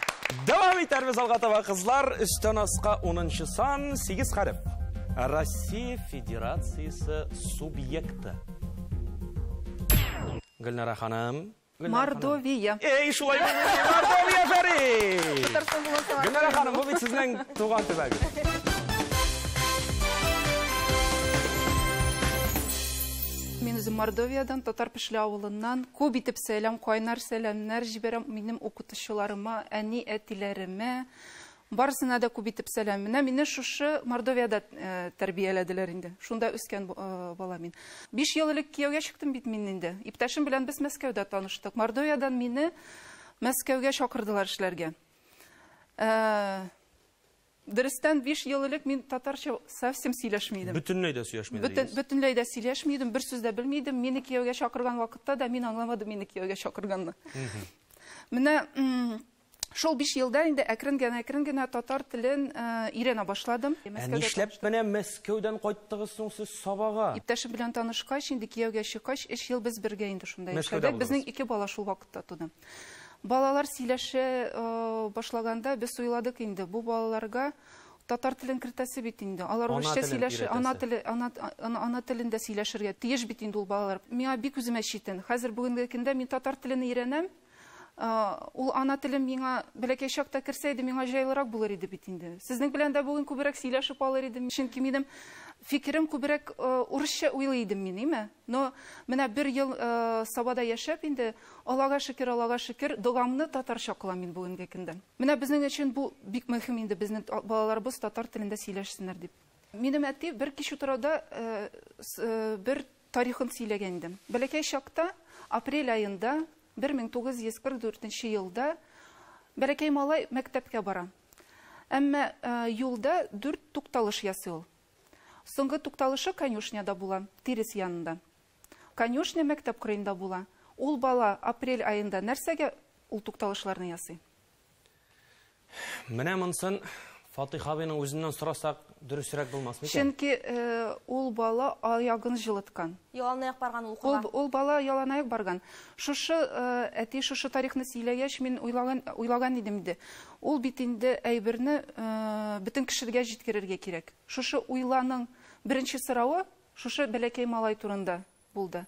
Дәвам итәрбез алга таба, кызлар. Өстән аска 10 сан, 8 хәреф. Россия Федерациясе субъекты. Гөлнара ханым. Мордовия. Эй, шулай булмый. Мордовия, афәрин! Татарстан булган. Гөлнара ханым, бу бит сезнең туган төбәгез. Мин үзем Мордовиядан, Татар Пешле авылыннан. Күп итеп сәлам, кайнар сәламнәр җибәрәм минем укытучыларыма, әни, әтиләремә. Барысына да күп итеп сәлам. Менә мине шушы Мордовияда тәрбияләделәр инде. Шунда үскән бала мин. 5 ел элек кияүгә чыктым бит мин инде. Иптәшем белән без Мәскәүдә таныштык. Мордовиядан мине Мәскәүгә чакырдылар эшләргә. Дөрестән 5 ел элек мин татарча совсем сөйләшми идем. Бөтенләй дә сөйләшми идегез? Бөтенләй дә сөйләшми идем, бер сүз дә белми идем. Мине кияүгә чакырган вакытта да мин аңламадым мине кияүгә чакырганны. Менә шул 5 елда инде әкрен генә, әкрен генә татар телен өйрәнә башладым. Ә нишләп менә Мәскәүдән кайттыгыз соң сез Сабага? Иптәшем белән танышкач, инде кияүгә чыккач, 3 ел без бергә инде шунда Мәскәүдә яшәдек. Безнең булдыгыз. 2 бала шул вакытта туды. Балалар сөйләшә башлаганда без уйладык инде, бу балаларга татар телен кертәсе бит инде. Алар Ана урысча телен сөйләшә, өйрәтәсе. ана телендә сөйләшергә тиеш бит инде ул балалар. Миңа бик үземә читен. Хәзер бүгенге көндә мин татар телен өйрәнәм. Ул ана телем миңа бәләкәй чакта керсә иде, миңа җайлырак булыр иде бит инде. Сезнең белән дә бүген күбрәк сөйләшеп алыр идем. Чөнки минем фикерем күбрәк урысча уйлый идем мин, име? Но менә бер ел Сабада яшәп инде, Аллага шөкер, Аллага шөкер, догамны татарча кылам мин бүгенге көндә. Менә безнең өчен бу бик мөһим инде, безнең балаларыбыз татар телендә сөйләшсеннәр дип. Минем әти бер кич утыруда бер тарихын сөйләгән иде. Бәләкәй чакта, апрель аенда, 1944 елда бәләкәй малай мәктәпкә бара. Әмма юлда 4 тукталыш ясый ул. Соңгы тукталышы конюшняда була, тирес янында. Конюшня мәктәп кырыенда була. Ул бала апрель аенда нәрсәгә ул тукталышларны ясый? Менә монысын Фатих абыйның үзеннән сорасак, дөресрәк булмас микән? Чөнки ул бала аягын җылыткан. Яланаяк барган ул укуга. Ул бала яланаяк барган. Шушы әти шушы тарихны сөйләгәч, мин уйлаган идем инде. Ул бит инде әйберне бөтен кешегә җиткерергә кирәк. Шушы уйланың беренче соравы шушы бәләкәй малай турында булды.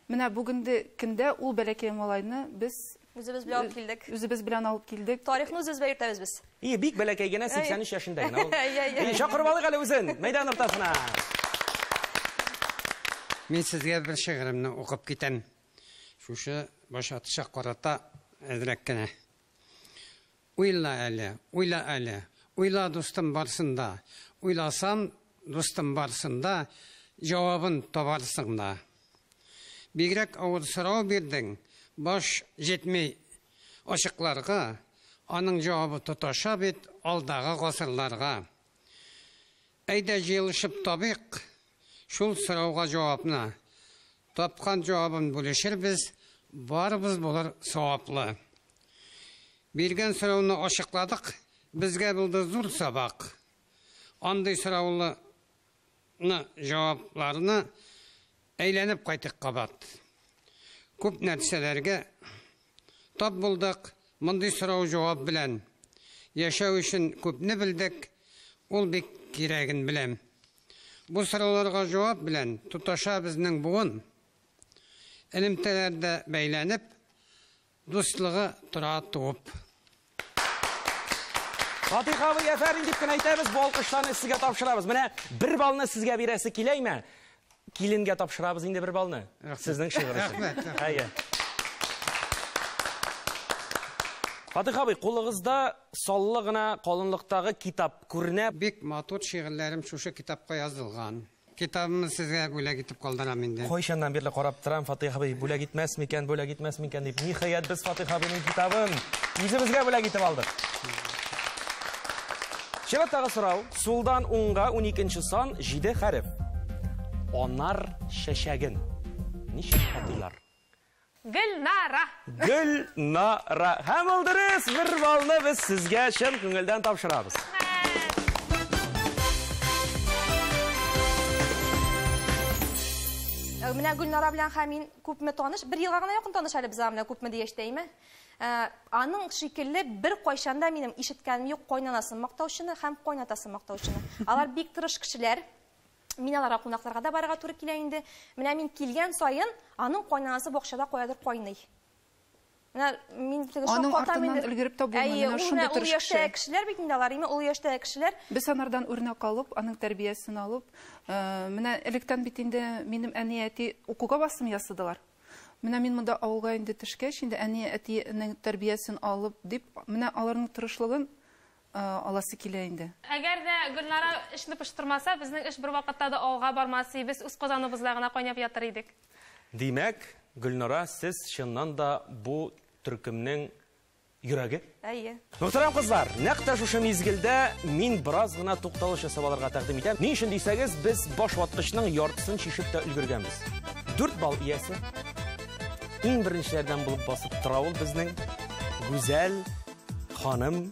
Менә бүгенге көндә ул бәләкәй малайны без Үзебез белән алып килдек. Үзебез белән алып килдек. Тарихны үзебез белән йөртәбез без. И, бик бәләкәй генә, 83 яшендә генә ул. Әй, әй, әй. И, чакырып алыйк әле үзен, мәйдан уртасына. Мин сезгә бер шигыремне укып китәм. Шушы баш атыша карата әзрәк кенә. Уйла әле, уйла әле, уйла, дустым, барсын да. Уйласам, дустым, барсын да, җавабын табарсың да. Бигрәк авыр сорау бирдең, баш җитми ачыкларга, аның җавабы тоташа бит алдагы гасырларга. Әйдә җыелышып табыйк шул сорауга җавапны. Тапкан җавабын бүлешербез, барыбыз булыр саваплы. Биргән сорауны ачыкладык, безгә булды зур сабак. Андый сораулы җавапларны әйләнеп кайтык кабат. Күп нәрсәләргә тап булдык, мондый сорау җавап белән. Яшәү өчен күпне белдек, ул бик кирәген беләм. Бу сорауларга җавап белән тоташа безнең буын. Элемтәләрдә бәйләнеп, дуслыгы тора туып. Фатих абый, әфәрин дип кенә әйтәбез, бу алкышларны сезгә тапшырабыз. Менә бер балны сезгә бирәсе киләйме? Киленгә тапшырабыз инде бер балны. Сезнең шигырь өчен. Рәхмәт. Әйе. Фатих абый, кулыгызда саллы гына калынлыктагы китап күренә. Бик матур шигырьләрем шушы китапка язылган. Китабымны сезгә бүләк итеп калдырам инде. Кайчаннан бирле карап торам, Фатих абый, бүләк итмәс микән, бүләк итмәс микән дип. Ниһаять, без Фатих абыйның китабын үзебезгә бүләк итеп алдык. Чираттагы сорау. Сулдан уңга 12 сан, 7 хәреф. Анар чәчәген ничек атыйлар? Гөлнара. Гөлнара. Һәм ул дөрес, бер баллны без сезгә чын күңелдән тапшырабыз. Менә Гөлнара белән һәм мин күпме таныш, бер елга гына якын таныш әле без аның белән күпме дияштә, име? Аның шикелле бер кайчан да минем ишеткәнем юк кайнанасын мактаучыны һәм кайнатасын мактаучыны. Алар бик тырыш кешеләр. Мин аларга кунакларга да барырга туры килә инде. Менә мин килгән саен аның кайнанасы бакчада каядыр кайный. Менә мин теге Аның шаккатам артыннан инде. өлгереп тә булмый. Әйе, Менә ул шундый менә ул тырыш яшьтәге кеше. кешеләр бит инде алар, име ул яшьтәге кешеләр. Без анардан үрнәк алып, аның тәрбиясен алып, менә электән бит инде минем әни әти укуга басым ясадылар. Менә мин монда авылга инде төшкәч, инде әни әтинең тәрбиясен алып дип, менә аларның тырышлыгын аласы килә инде. Әгәр дә Гөлнара эшне пыштырмаса, безнең эш бер вакытта да алга бармас, без үз казаныбызда гына кайнап ятыр идек. Димәк, Гөлнара, сез чыннан да бу төркемнең йөрәге? Әйе. Мөхтәрәм кызлар, нәкъ тә шушы мизгелдә мин бераз гына тукталыш ясап алырга тәкъдим итәм. Ни өчен дисәгез, без баш ваткычның яртысын чишеп тә өлгергәнбез. 4 балл иясе. Иң беренчеләрдән булып басып тора ул безнең гүзәл ханым.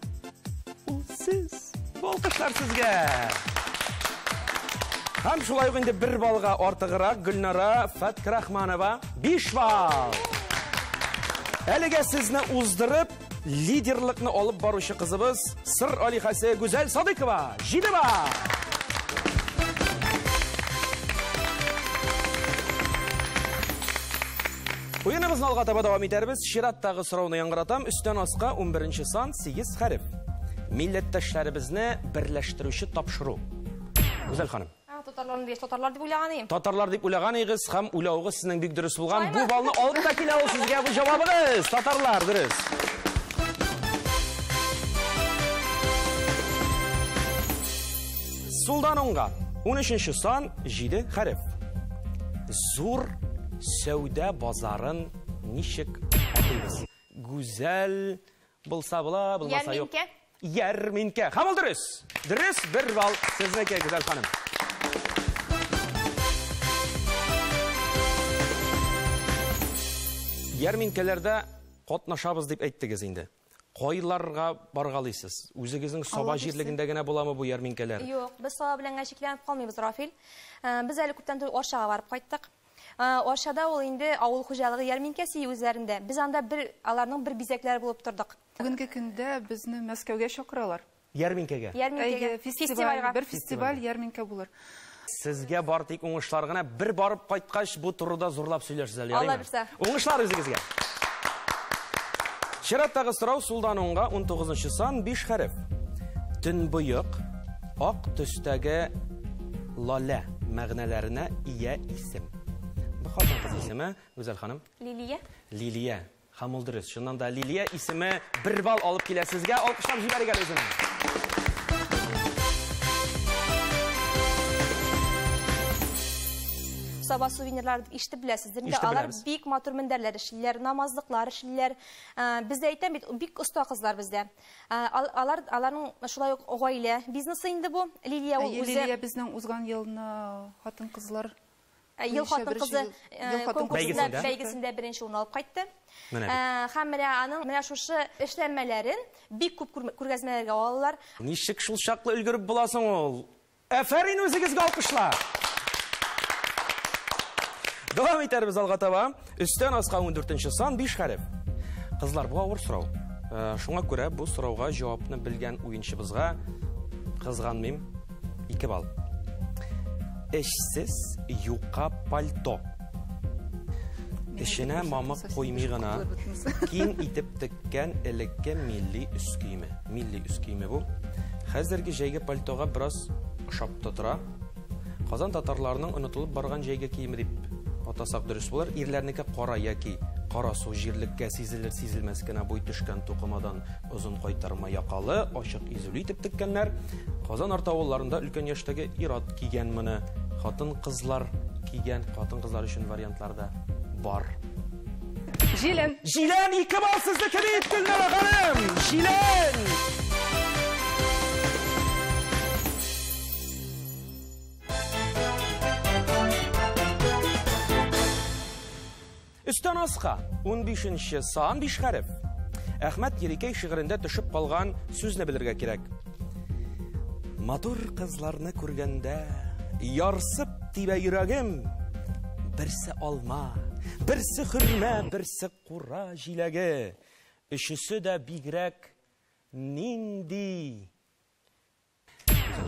Ул сез. Бу алкышлар сезгә. Һәм шулай ук инде бер баллга артыграк Гөлнара Фәткрахманова 5 балл. Әлегә сезне уздырып, лидерлыкны алып баручы кызыбыз Сыр Алихасы Гүзәл Садыкова 7 балл. Уеныбызны алга таба дәвам итәрбез. Чираттагы сорауны яңгыратам. Өстән аска 11 сан, 8 хәреф. Милләттәшләребезне берләштерүче тапшыру. Гүзәл ханым. Татарларны дигәч, татарлар дип уйлаган идем. Татарлар дип уйлаган идегез һәм уйлавыгыз сезнең бик дөрес булган. Шулаймы? Бу балны алып та килә ул сезгә бу җавабыгыз. Татарлар дөрес. Сулдан уңга 13 сан, 7 хәреф. Зур сәүдә базарын ничек атыйбыз? Гүзәл булса була, булмаса юк. Ярминкә. Ярминкә. Һәм ул дөрес. Дөрес, бер балл сезнеке, Гүзәл ханым. Ярминкәләрдә катнашабыз дип әйттегез инде. Кайларга баргалыйсыз? Үзегезнең Саба Алла бирсен. җирлегендә генә буламы бу ярминкәләр? Юк, без Саба белән генә чикләнеп калмыйбыз, Рафил. Без әле күптән түгел Арчага барып кайттык. Арчада ул инде авыл хуҗалыгы ярминкәсе үзләрендә. Без анда аларның бер бизәкләре булып тордык. Бүгенге көндә безне Мәскәүгә чакыралар. Ярминкәгә? Ярминкәгә. Әйе, фестиваль, Фестивальгә. бер фестиваль ярминкә булыр. Сезгә бар тик уңышлар гына. Бер барып кайткач, бу турыда зурлап сөйләрсез әле, Алла ярыймы? бирсә. Уңышлар үзегезгә. Чираттагы сорау сулдан уңга 19 сан, 5 хәреф. Төнбоек, ак төстәге лалә мәгънәләренә ия исем. Бу хатын-кыз исеме, Гүзәл ханым. Лилия. Лилия. Һәм ул дөрес. Чыннан да Лилия исеме 1 балл алып килә сезгә. Алкышлап җибәрик әле үзен. Саба сувенирлар дип ишетеп беләсездер. Инде алар бик матур мендәрләр эшлиләр, намазлыклар эшлиләр. Бездә әйтәм бит, бик оста кызлар бездә. Алар аларның шулай ук гаилә бизнесы инде бу. Лилия ул үзе. Лилия безнең узган елны хатын-кызлар Ел хатын-кызы конкурсында бәйгесендә беренче урын алып кайтты. Һәм менә аның менә шушы эшләнмәләрен бик күп күргәзмәләргә алалар. Ничек шул чаклы өлгереп буласың ул? Афәрин үзегезгә алкышлар. Дәвам итәрбез алга таба. Өстән аска 14 сан 5 хәреф. Кызлар, бу авыр сорау. Шуңа күрә бу сорауга җавапны белгән уенчыбызга кызганмыйм 2 балл. Эшсез юка пальто. Эченә мамык куймый гына киң итеп теккән элекке милли өс киеме. Милли өс киеме бу. Хәзерге җәйге пальтога бераз ошап та тора. Казан татарларының онытылып барган җәйге киеме дип атасак дөрес булыр. Ирләрнеке кара яки кара су җирлеккә сизелер сизелмәс кенә буй төшкән тукымадан озын кайтарма якалы, ачык изүле итеп теккәннәр. Казан арты авылларында өлкән яшьтәге ир-ат кигән моны. Хатын-кызлар кигән, хатын-кызлар өчен вариантлар да бар. Җилән. Җилән 2 балл сезнеке дип, Гөлнара ханым. Җилән. Өстән аска 15 сан 5 хәреф. Әхмәт Ерикәй шигырендә төшеп калган сүзне белергә кирәк. Матур кызларны күргәндә ярсып тибә йөрәгем. Берсе алма, берсе хөрмә, берсе кура җиләге. Өчесе дә бигрәк нинди?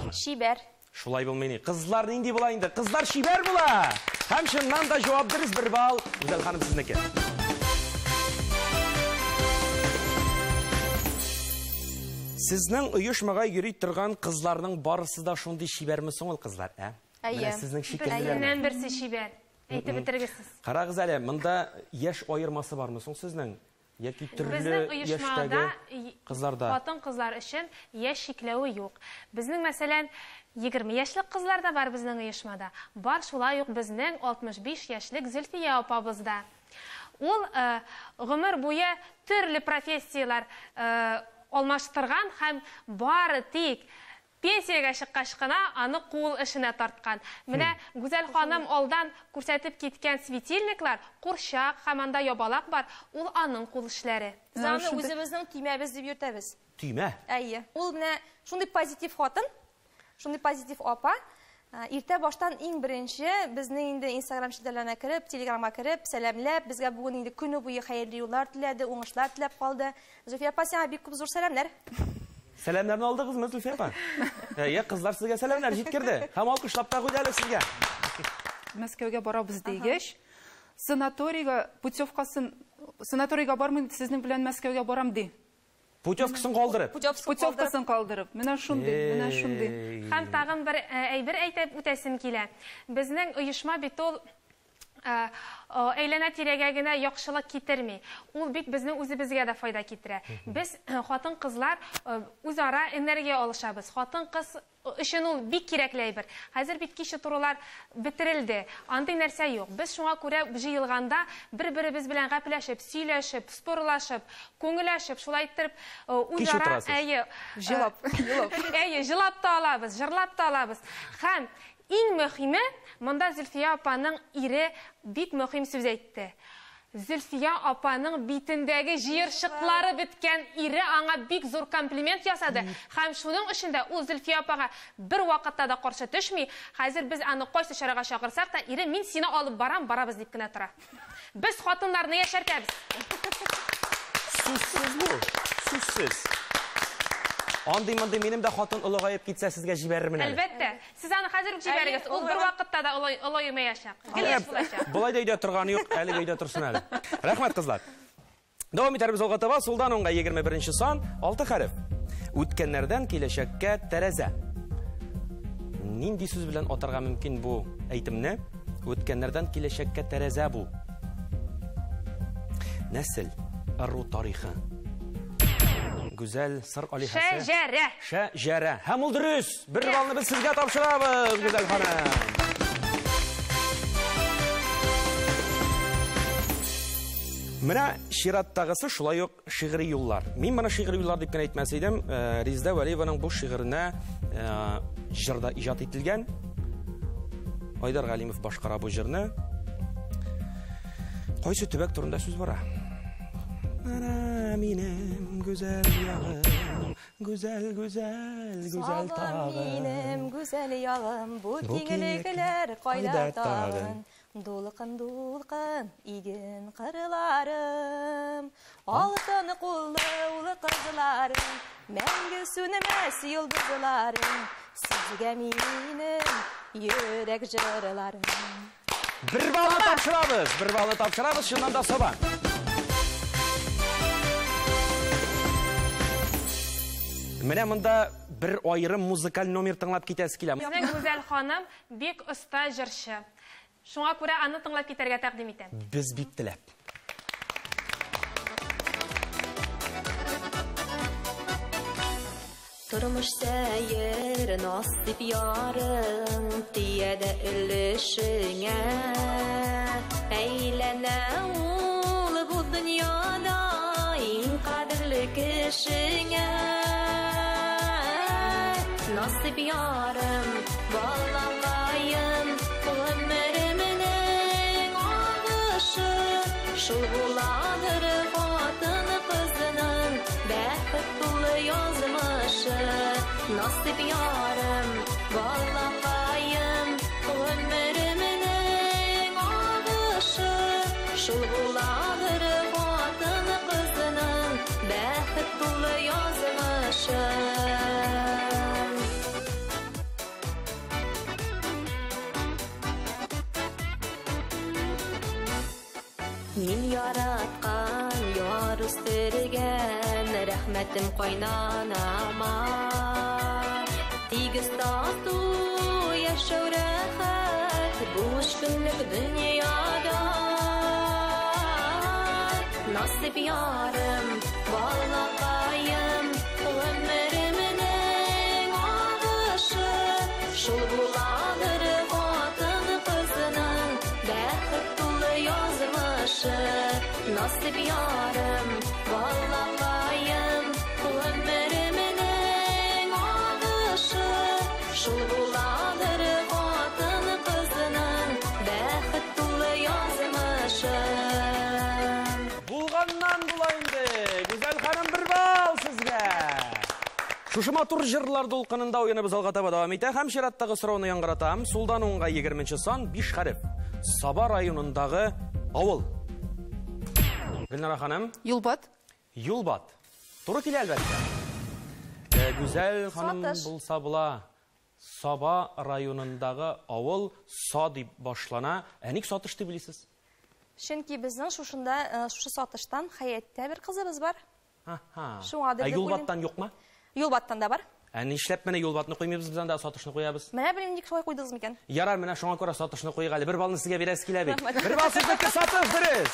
Чибәр. Шулай булмый ни. Кызлар нинди була инде? Кызлар чибәр була. Һәм чыннан да җавап дөрес 1 балл. Гүзәл ханым сезнеке. Сезнең оешмага йөри торган кызларның барысы да шундый чибәрме соң ул кызлар, ә? Менә сезнең шикеллеләрме? Берсеннән берсе чибәр. Әйтеп бетерегез. Карагыз әле, монда яшь аермасы бармы соң сезнең? Яки төрле яшьтәге кызларда? Хатын-кызлар өчен яшь чикләве юк. Безнең, мәсәлән, 20 яшьлек кызлар да бар безнең оешмада. Бар шулай ук безнең 65 яшьлек Зөлфия апабыз да. Ул гомер буе төрле профессияләр алмаштырган һәм бары тик пенсиягә чыккач кына аны кул эшенә тарткан. Менә Гүзәл ханым алдан күрсәтеп киткән светильниклар, курчак һәм анда ябалак бар, ул аның кул эшләре. Без аны үзебезнең төймәбез дип йөртәбез. Төймә? Әйе. Ул менә шундый позитив хатын, шундый позитив апа. Иртә баштан иң беренче безнең инде Instagram челтәрләренә кереп, Телеграмга кереп, сәламләп, безгә бүген инде көне буе хәерле юллар теләде, уңышлар теләп калды. Зөлфия апа, сиңа бик күп зур сәламнәр. Сәламнәрне алдыгызмы, Зөлфия апа? Әйе, кызлар сезгә сәламнәр җиткерде. Һәм алкышлап та куйды әле сезгә. Мәскәүгә барабыз дигәч, санаторийга путевкасын, санаторийга бармыйм, сезнең белән Мәскәүгә барам ди. Путевкасын калдырып. Путевкасын калдырып. Менә шундый, менә шундый. Һәм тагын бер әйбер әйтеп үтәсем килә. Безнең оешма бит ул әйләнә-тирәгә генә яхшылык китерми. Ул бит безнең үзебезгә дә файда китерә. Без хатын-кызлар үзара энергия алышабыз. Хатын-кыз өчен ул бик кирәкле әйбер. Хәзер бит киче турылар бетерелде. Андый нәрсә юк. Без шуңа күрә җыелганда бер-беребез белән гәпләшеп, сөйләшеп, спорлашып, күңелләшеп, шулай иттереп үзара әйе, җылап, әйе, җылап та алабыз, җырлап та алабыз. Һәм иң мөһиме, монда Зөлфия апаның ире бик мөһим сүз әйтте. Зөлфия апаның битендәге җыерчыклары беткән ире аңа бик зур комплимент ясады. Һәм шуның өчен дә ул Зөлфия апага бер вакытта да каршы төшми. Хәзер без аны кайсы чарага чакырсак та, ире мин сине алып барам, барабыз дип кенә тора. Без хатыннарны яшәртәбез. Сүзсез бу, сүзсез. Андый-мондый минем дә хатын олыгаеп китсә, сезгә җибәрермен әле. Әлбәттә. Сез аны хәзер үк җибәрегез. Ул бер вакытта да олыгаймаячак. Гел яшь булачак. Болай да өйдә торганы юк, әлеге өйдә торсын әле. Рәхмәт, кызлар. Дәвам итәрбез алга таба. Сулдан уңга 21 сан, 6 хәреф. Үткәннәрдән киләчәккә тәрәзә. Нинди сүз белән атарга мөмкин бу әйтемне? Үткәннәрдән киләчәккә тәрәзә бу. Нәсел. ыру тарихы. Гүзәл сыр алиһәсе. Шәҗәрә. Шәҗәрә. Һәм ул дөрес. Бер баллны без сезгә тапшырабыз, Гүзәл ханым. Менә чираттагысы шулай ук шигъри юллар. Мин моны шигъри юллар дип кенә әйтмәс идем. Резеда Вәлиеваның бу шигыренә җырда иҗат ителгән. Айдар Галимов башкара бу җырны. Кайсы төбәк турында сүз бара? Минем гүзәл ягым, гүзәл, гүзәл, гүзәл тагын. Минем гүзәл ягым, бу киңлекләр кайда тагын? Дулкын, дулкын, иген кырларым, алтын куллы улы кызларым, мәңге сүнмәс йолдызларым, сезгә минем йөрәк җырларым. Бер баллы тапшырабыз, бер баллы тапшырабыз, чыннан да Саба. Менә монда бер аерым музыкаль номер тыңлап китәсе килә. Безнең Гүзәл ханым бик оста җырчы. Шуңа күрә аны тыңлап китәргә тәкъдим итәм. Без бик теләп. Тормыш сәер, насип ярың, тия дә өлешеңә. Әйләнә ул бу дөньяда иң кадерле кешеңә. Насип ярым, балакаем, гомеремнең агышы, шул буладыр хатын кызының бәхет тулы язмышы. Насип ярым, балакаем, гомеремнең агышы, шул буладыр хатын кызының бәхет тулы язмышы. Мин яраткан, яр үстергән, рәхмәтем кайнанама. Тигез тату яшәү рәхәт бу өч көнлек дөньяда. Насип ярым, балакаем, гомеремнең агышы, шул буладыр хатын кызының бәхет тулы язмышы. Насип ярым, балакаем, гомеремнең агышы, шул буладыр хатын кызының бәхет тулы язмышы. Булганнан була инде. Гүзәл ханым, бер балл сезгә. Шушы матур җырлар дулкынында уеныбыз алга таба дәвам итә һәм чираттагы сорауны яңгыратам. Сулдан уңга 20 сан, 5 хәреф. Саба районындагы авыл. Гөлнара ханым. Юлбат. Юлбат. Туры килә әлбәттә. Гүзәл ханым булса була. Саба районындагы авыл Са дип башлана. Ә ник Сатыш дип белесез? Чөнки безнең шушында, шушы Сатыштан Хәяттә бер кызыбыз бар. Шуңа Ә Юлбаттан юкмы? Юлбаттан да бар. Ә нишләп менә Юлбатны куймыйбыз, без анда Сатышны куябыз? Менә белмим, ник шулай куйдыгыз микән? Ярар, менә шуңа күрә Сатышны куйыйк әле. Бер баллны сезгә бирәсе килә бит. Бер балл сезнеке, Сатыш, дөрес.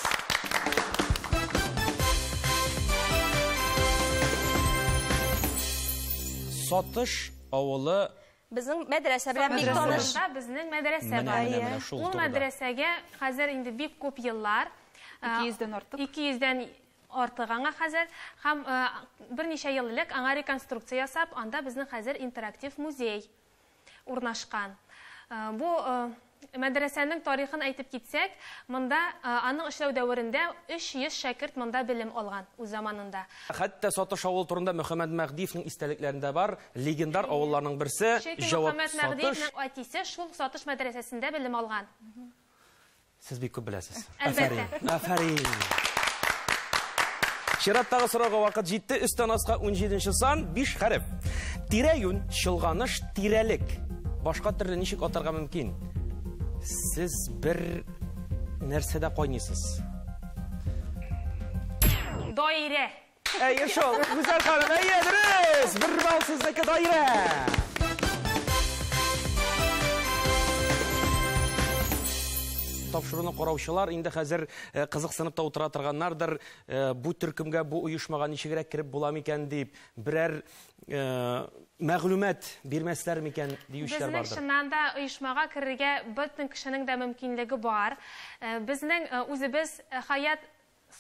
Сатыш авылы безнең мәдрәсә белән бик таныш. Безнең мәдрәсә бар. Ул мәдрәсәгә хәзер инде бик күп еллар. 200-дән артык. 200-дән артык аңа хәзер. Һәм берничә ел элек аңа реконструкция ясап, анда безнең хәзер интерактив музей урнашкан. Бу мәдрәсәнең тарихын әйтеп китсәк, монда аның эшләү дәверендә 300 шәкерт монда белем алган үз заманында. Хәтта Сатыш авыл турында Мөхәммәд Мәһдиевнең истәлекләрендә бар, легендар авылларның берсе. Җавап Мөхәммәд Мәһдиевнең әтисе шул Сатыш мәдрәсәсендә белем алган. Сез бик күп беләсез. Әлбәттә. Афәрин. Чираттагы сорауга вакыт җитте. Өстән аска 17 сан, 5 хәреф. Тирә-юнь, чолганыш, тирәлек. Башка төрле ничек атарга мөмкин? Сез бер нәрсәдә кайныйсыз. Даирә. Әйе шул, Гүзәл ханым, әйе, дөрес. Бер балл сезнеке, даирә. тапшыруны караучылар инде хәзер кызыксынып та утыра торганнардыр, бу төркемгә, бу оешмага ничегрәк кереп була микән дип, берәр мәгълүмат бирмәсләр микән диючеләр бардыр. Безнең чыннан да оешмага керергә бөтен кешенең дә мөмкинлеге бар. Безнең үзебез Хаят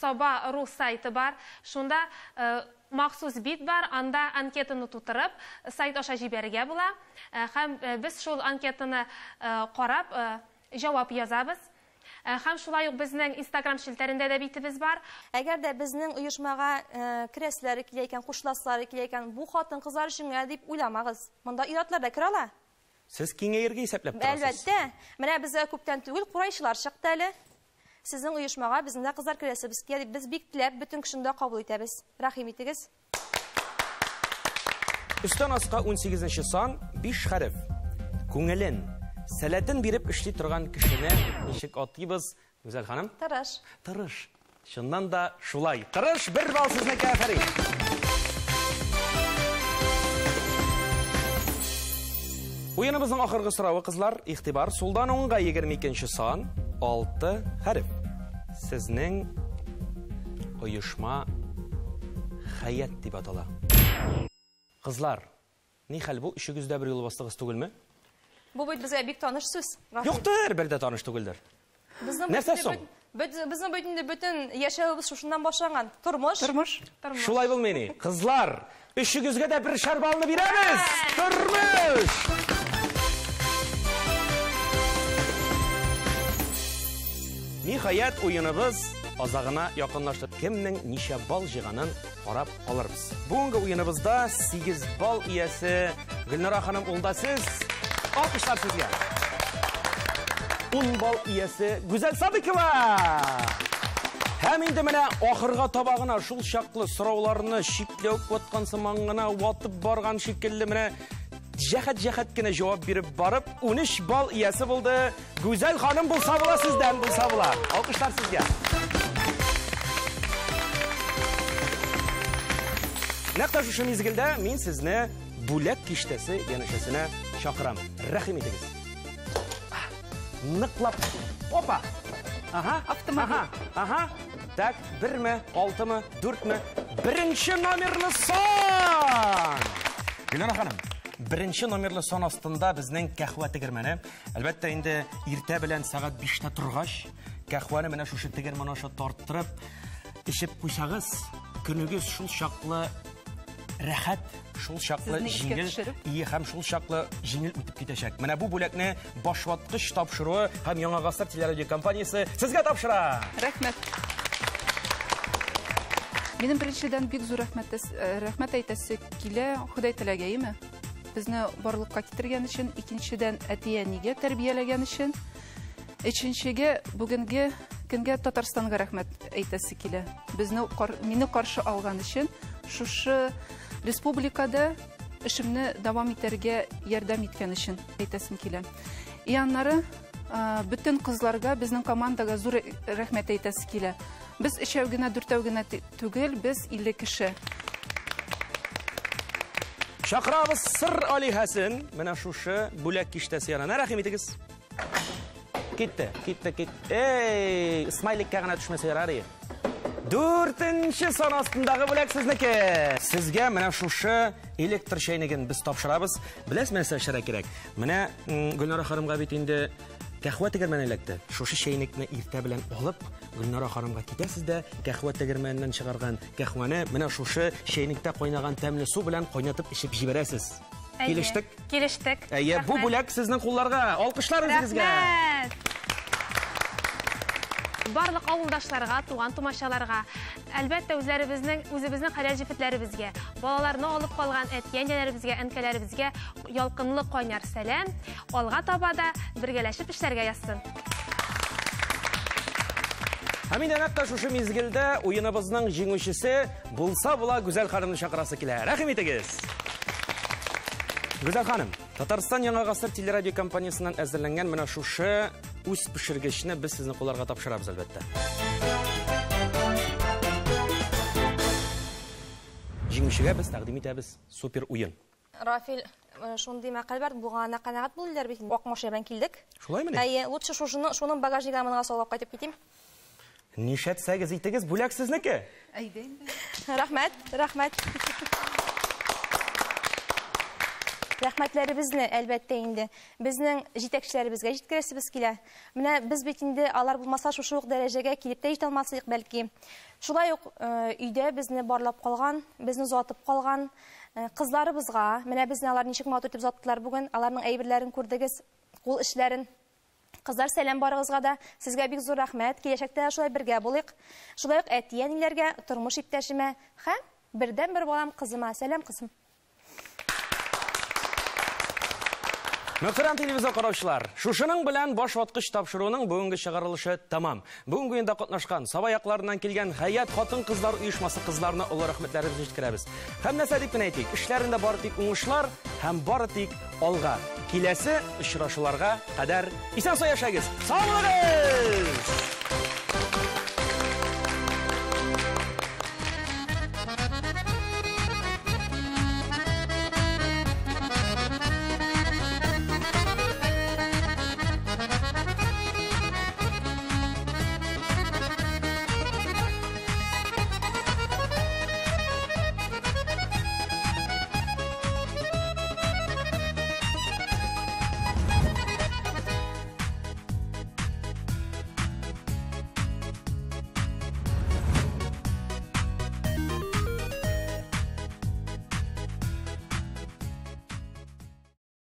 Саба ру сайты бар. Шунда махсус бит бар, анда анкетаны тутырып, сайт аша җибәрергә була. Һәм без шул анкетаны карап, җавап язабыз. Һәм шулай ук безнең Instagram челтәрендә дә битебез бар. Әгәр дә безнең оешмага керәселәре килә икән, кушыласылары килә икән, бу хатын-кызлар өчен генә дип уйламагыз. Монда ир-атлар да керә ала. Сез киңәергә исәпләп торасыз. Әлбәттә. Менә безгә күптән түгел курайчылар чыкты әле. Сезнең оешмага безнең дә кызлар керәсебез килә дип, без бик теләп бөтен кешене дә кабул итәбез. Рәхим итегез. Өстән аска 18 сан, 5 хәреф. Күңелен, сәләтен биреп эшли торган кешене ничек атыйбыз, Гүзәл ханым? Тырыш. Тырыш. Чыннан да шулай. Тырыш, бер балл сезнеке, афәрин. Уеныбызның ахыргы соравы, кызлар, игътибар, сулдан уңга 22 сан, 6 хәреф. Сезнең оешма Хәят дип атала. Кызлар, ни хәл бу? Өчегез дә бер юлы бастыгыз түгелме? Бу бит безгә бик таныш сүз. Юктыр, бер дә таныш түгелдер. Нәрсә соң? Безнең бит инде бөтен яшәвебез шушыннан башланган. Тормыш. Тормыш. Тормыш. Шулай булмый ни? Кызлар, өчегезгә дә бер шар балны бирәбез. Тормыш! Ниһаять, уеныбыз азагына якынлашты. Кемнең ничә балл җыйганын карап алырбыз. Бүгенге уеныбызда 8 балл иясе Гөлнара ханым, ул да сез. Алкышлар сезгә. 10 балл иясе Гүзәл Садыкова. Һәм инде менә ахырга таба гына шул чаклы сорауларны чикләү ваткан сыман гына ватып барган шикелле менә җәһәт-җәһәт кенә җавап биреп барып, 13 балл иясе булды. Гүзәл ханым, булса була сездән, булса була. Алкышлар сезгә. Нәкъ тә шушы мизгелдә мин сезне бүләк киштәсе янәшәсенә чакырам. Рәхим итегез. Ныклап. Опа! Ага. Автомобиль. Ага. Ага. Так, 1-ме, 6-мы, 4-ме? Беренче номерлы сан! Гөлнара ханым, беренче номерлы сан астында безнең кәһвә тегермәне. Әлбәттә, инде иртә белән сәгать 5-тә торгач, кәһвәне менә шушы тегермән аша тарттырып, эчеп куйсагыз, көнегез шул чаклы рәхәт, шул чаклы Сезне искә җиңел, төшереп. ие һәм шул чаклы җиңел үтеп китәчәк. Менә бу бүләкне Башваткыч тапшыруы һәм Яңа Гасыр телерадиокомпаниясе сезгә тапшыра. Рәхмәт. Минем беренчедән бик зур рәхмәт әйтәсе килә Ходай теләгәйме? Безне барлыкка китергән өчен, икенчедән әти-әнигә тәрбияләгән өчен, өченчегә бүгенге көнгә Татарстанга рәхмәт әйтәсе килә. Мине каршы алган өчен, шушы республикада эшемне дәвам итәргә ярдәм иткән өчен әйтәсем килә. И аннары, бөтен кызларга, безнең командага зур рәхмәт әйтәсе килә. Без өчәү генә, дүртәү генә түгел, без 50 кеше. Чакырабыз сыр алиһәсен. Менә шушы бүләк киштәсе янына. Рәхим итегез. Китте, китте, китте. Эй, смайликка гына төшмәсә ярар иде. Дүртенче сан астындагы бүләк сезнеке. Сезгә менә шушы электр чәйнеген без тапшырабыз. Беләсезме, нәрсә эшләргә кирәк? Менә, Гөлнара ханымга бит инде кәһвә тегермәне эләкте. Шушы чәйнекне иртә белән алып, Гөлнара ханымга китәсез дә, кәһвә тегермәненнән чыгарган кәһвәне менә шушы чәйнектә кайнаган тәмле су белән кайнатып эчеп җибәрәсез. Әйе. Килештек? Килештек. Әйе, бу Рәхмәт. бүләк сезнең кулларга. Алкышлар үзегезгә. Рәхмәт. Барлык авылдашларга, туган тумачаларга, әлбәттә, үзебезнең хәләл җефетләребезгә, балаларны алып калган әти-әниләребезгә, әнкәләребезгә ялкынлы кайнар сәлам, алга таба да бергәләшеп эшләргә язсын. Һәм инде нәкъ тә шушы мизгелдә уеныбызның җиңүчесе булса була Гүзәл ханымны чакырасы килә. Рәхим итегез. Гүзәл ханым, Татарстан Яңа Гасыр телерадиокомпаниясеннән әзерләнгән менә шушы үз пешергечне без сезнең кулларга тапшырабыз, әлбәттә. Җиңүчегә без тәкъдим итәбез супер уен. Рафил, шундый мәкаль бар, булганына канәгать бул диләр бит. Ак машина белән килдек. Шулаймыни? Әйе, лучше шушыны, шуның багажнигына монга салып кайтып китим. Нишләтсәгез итегез, бүләк сезнеке. Әйдә инде. Рәхмәт, рәхмәт. Рәхмәтләребезне, әлбәттә инде, безнең җитәкчеләребезгә җиткерәсебез килә. Менә без бит инде алар булмаса шушы ук дәрәҗәгә килеп тә җитә алмас идек бәлки. Шулай ук өйдә безне барлап калган, безне озатып калган кызларыбызга, менә безне алар ничек матур итеп озаттылар бүген, аларның әйберләрен күрдегез, кул эшләрен. Кызлар, сәлам барыгызга да. Сезгә бик зур рәхмәт. Киләчәктә шулай бергә булыйк. Шулай ук әти-әниләргә, тормыш иптәшемә һәм бердәнбер балам кызыма. Сәлам, кызым. Мөхтәрәм телевизор караучылар, шушының белән баш ваткыч тапшыруының бүгенге чыгарылышы тәмам. Бүгенге уенда катнашкан Саба якларыннан килгән Хәят хатын-кызлар оешмасы кызларына олы рәхмәтләребезне җиткерәбез. Һәм нәрсә дип кенә әйтик, эшләрендә бары тик уңышлар һәм бары тик алга. Киләсе очрашуларга кадәр исән-сау яшәгез. Сау булыгыз!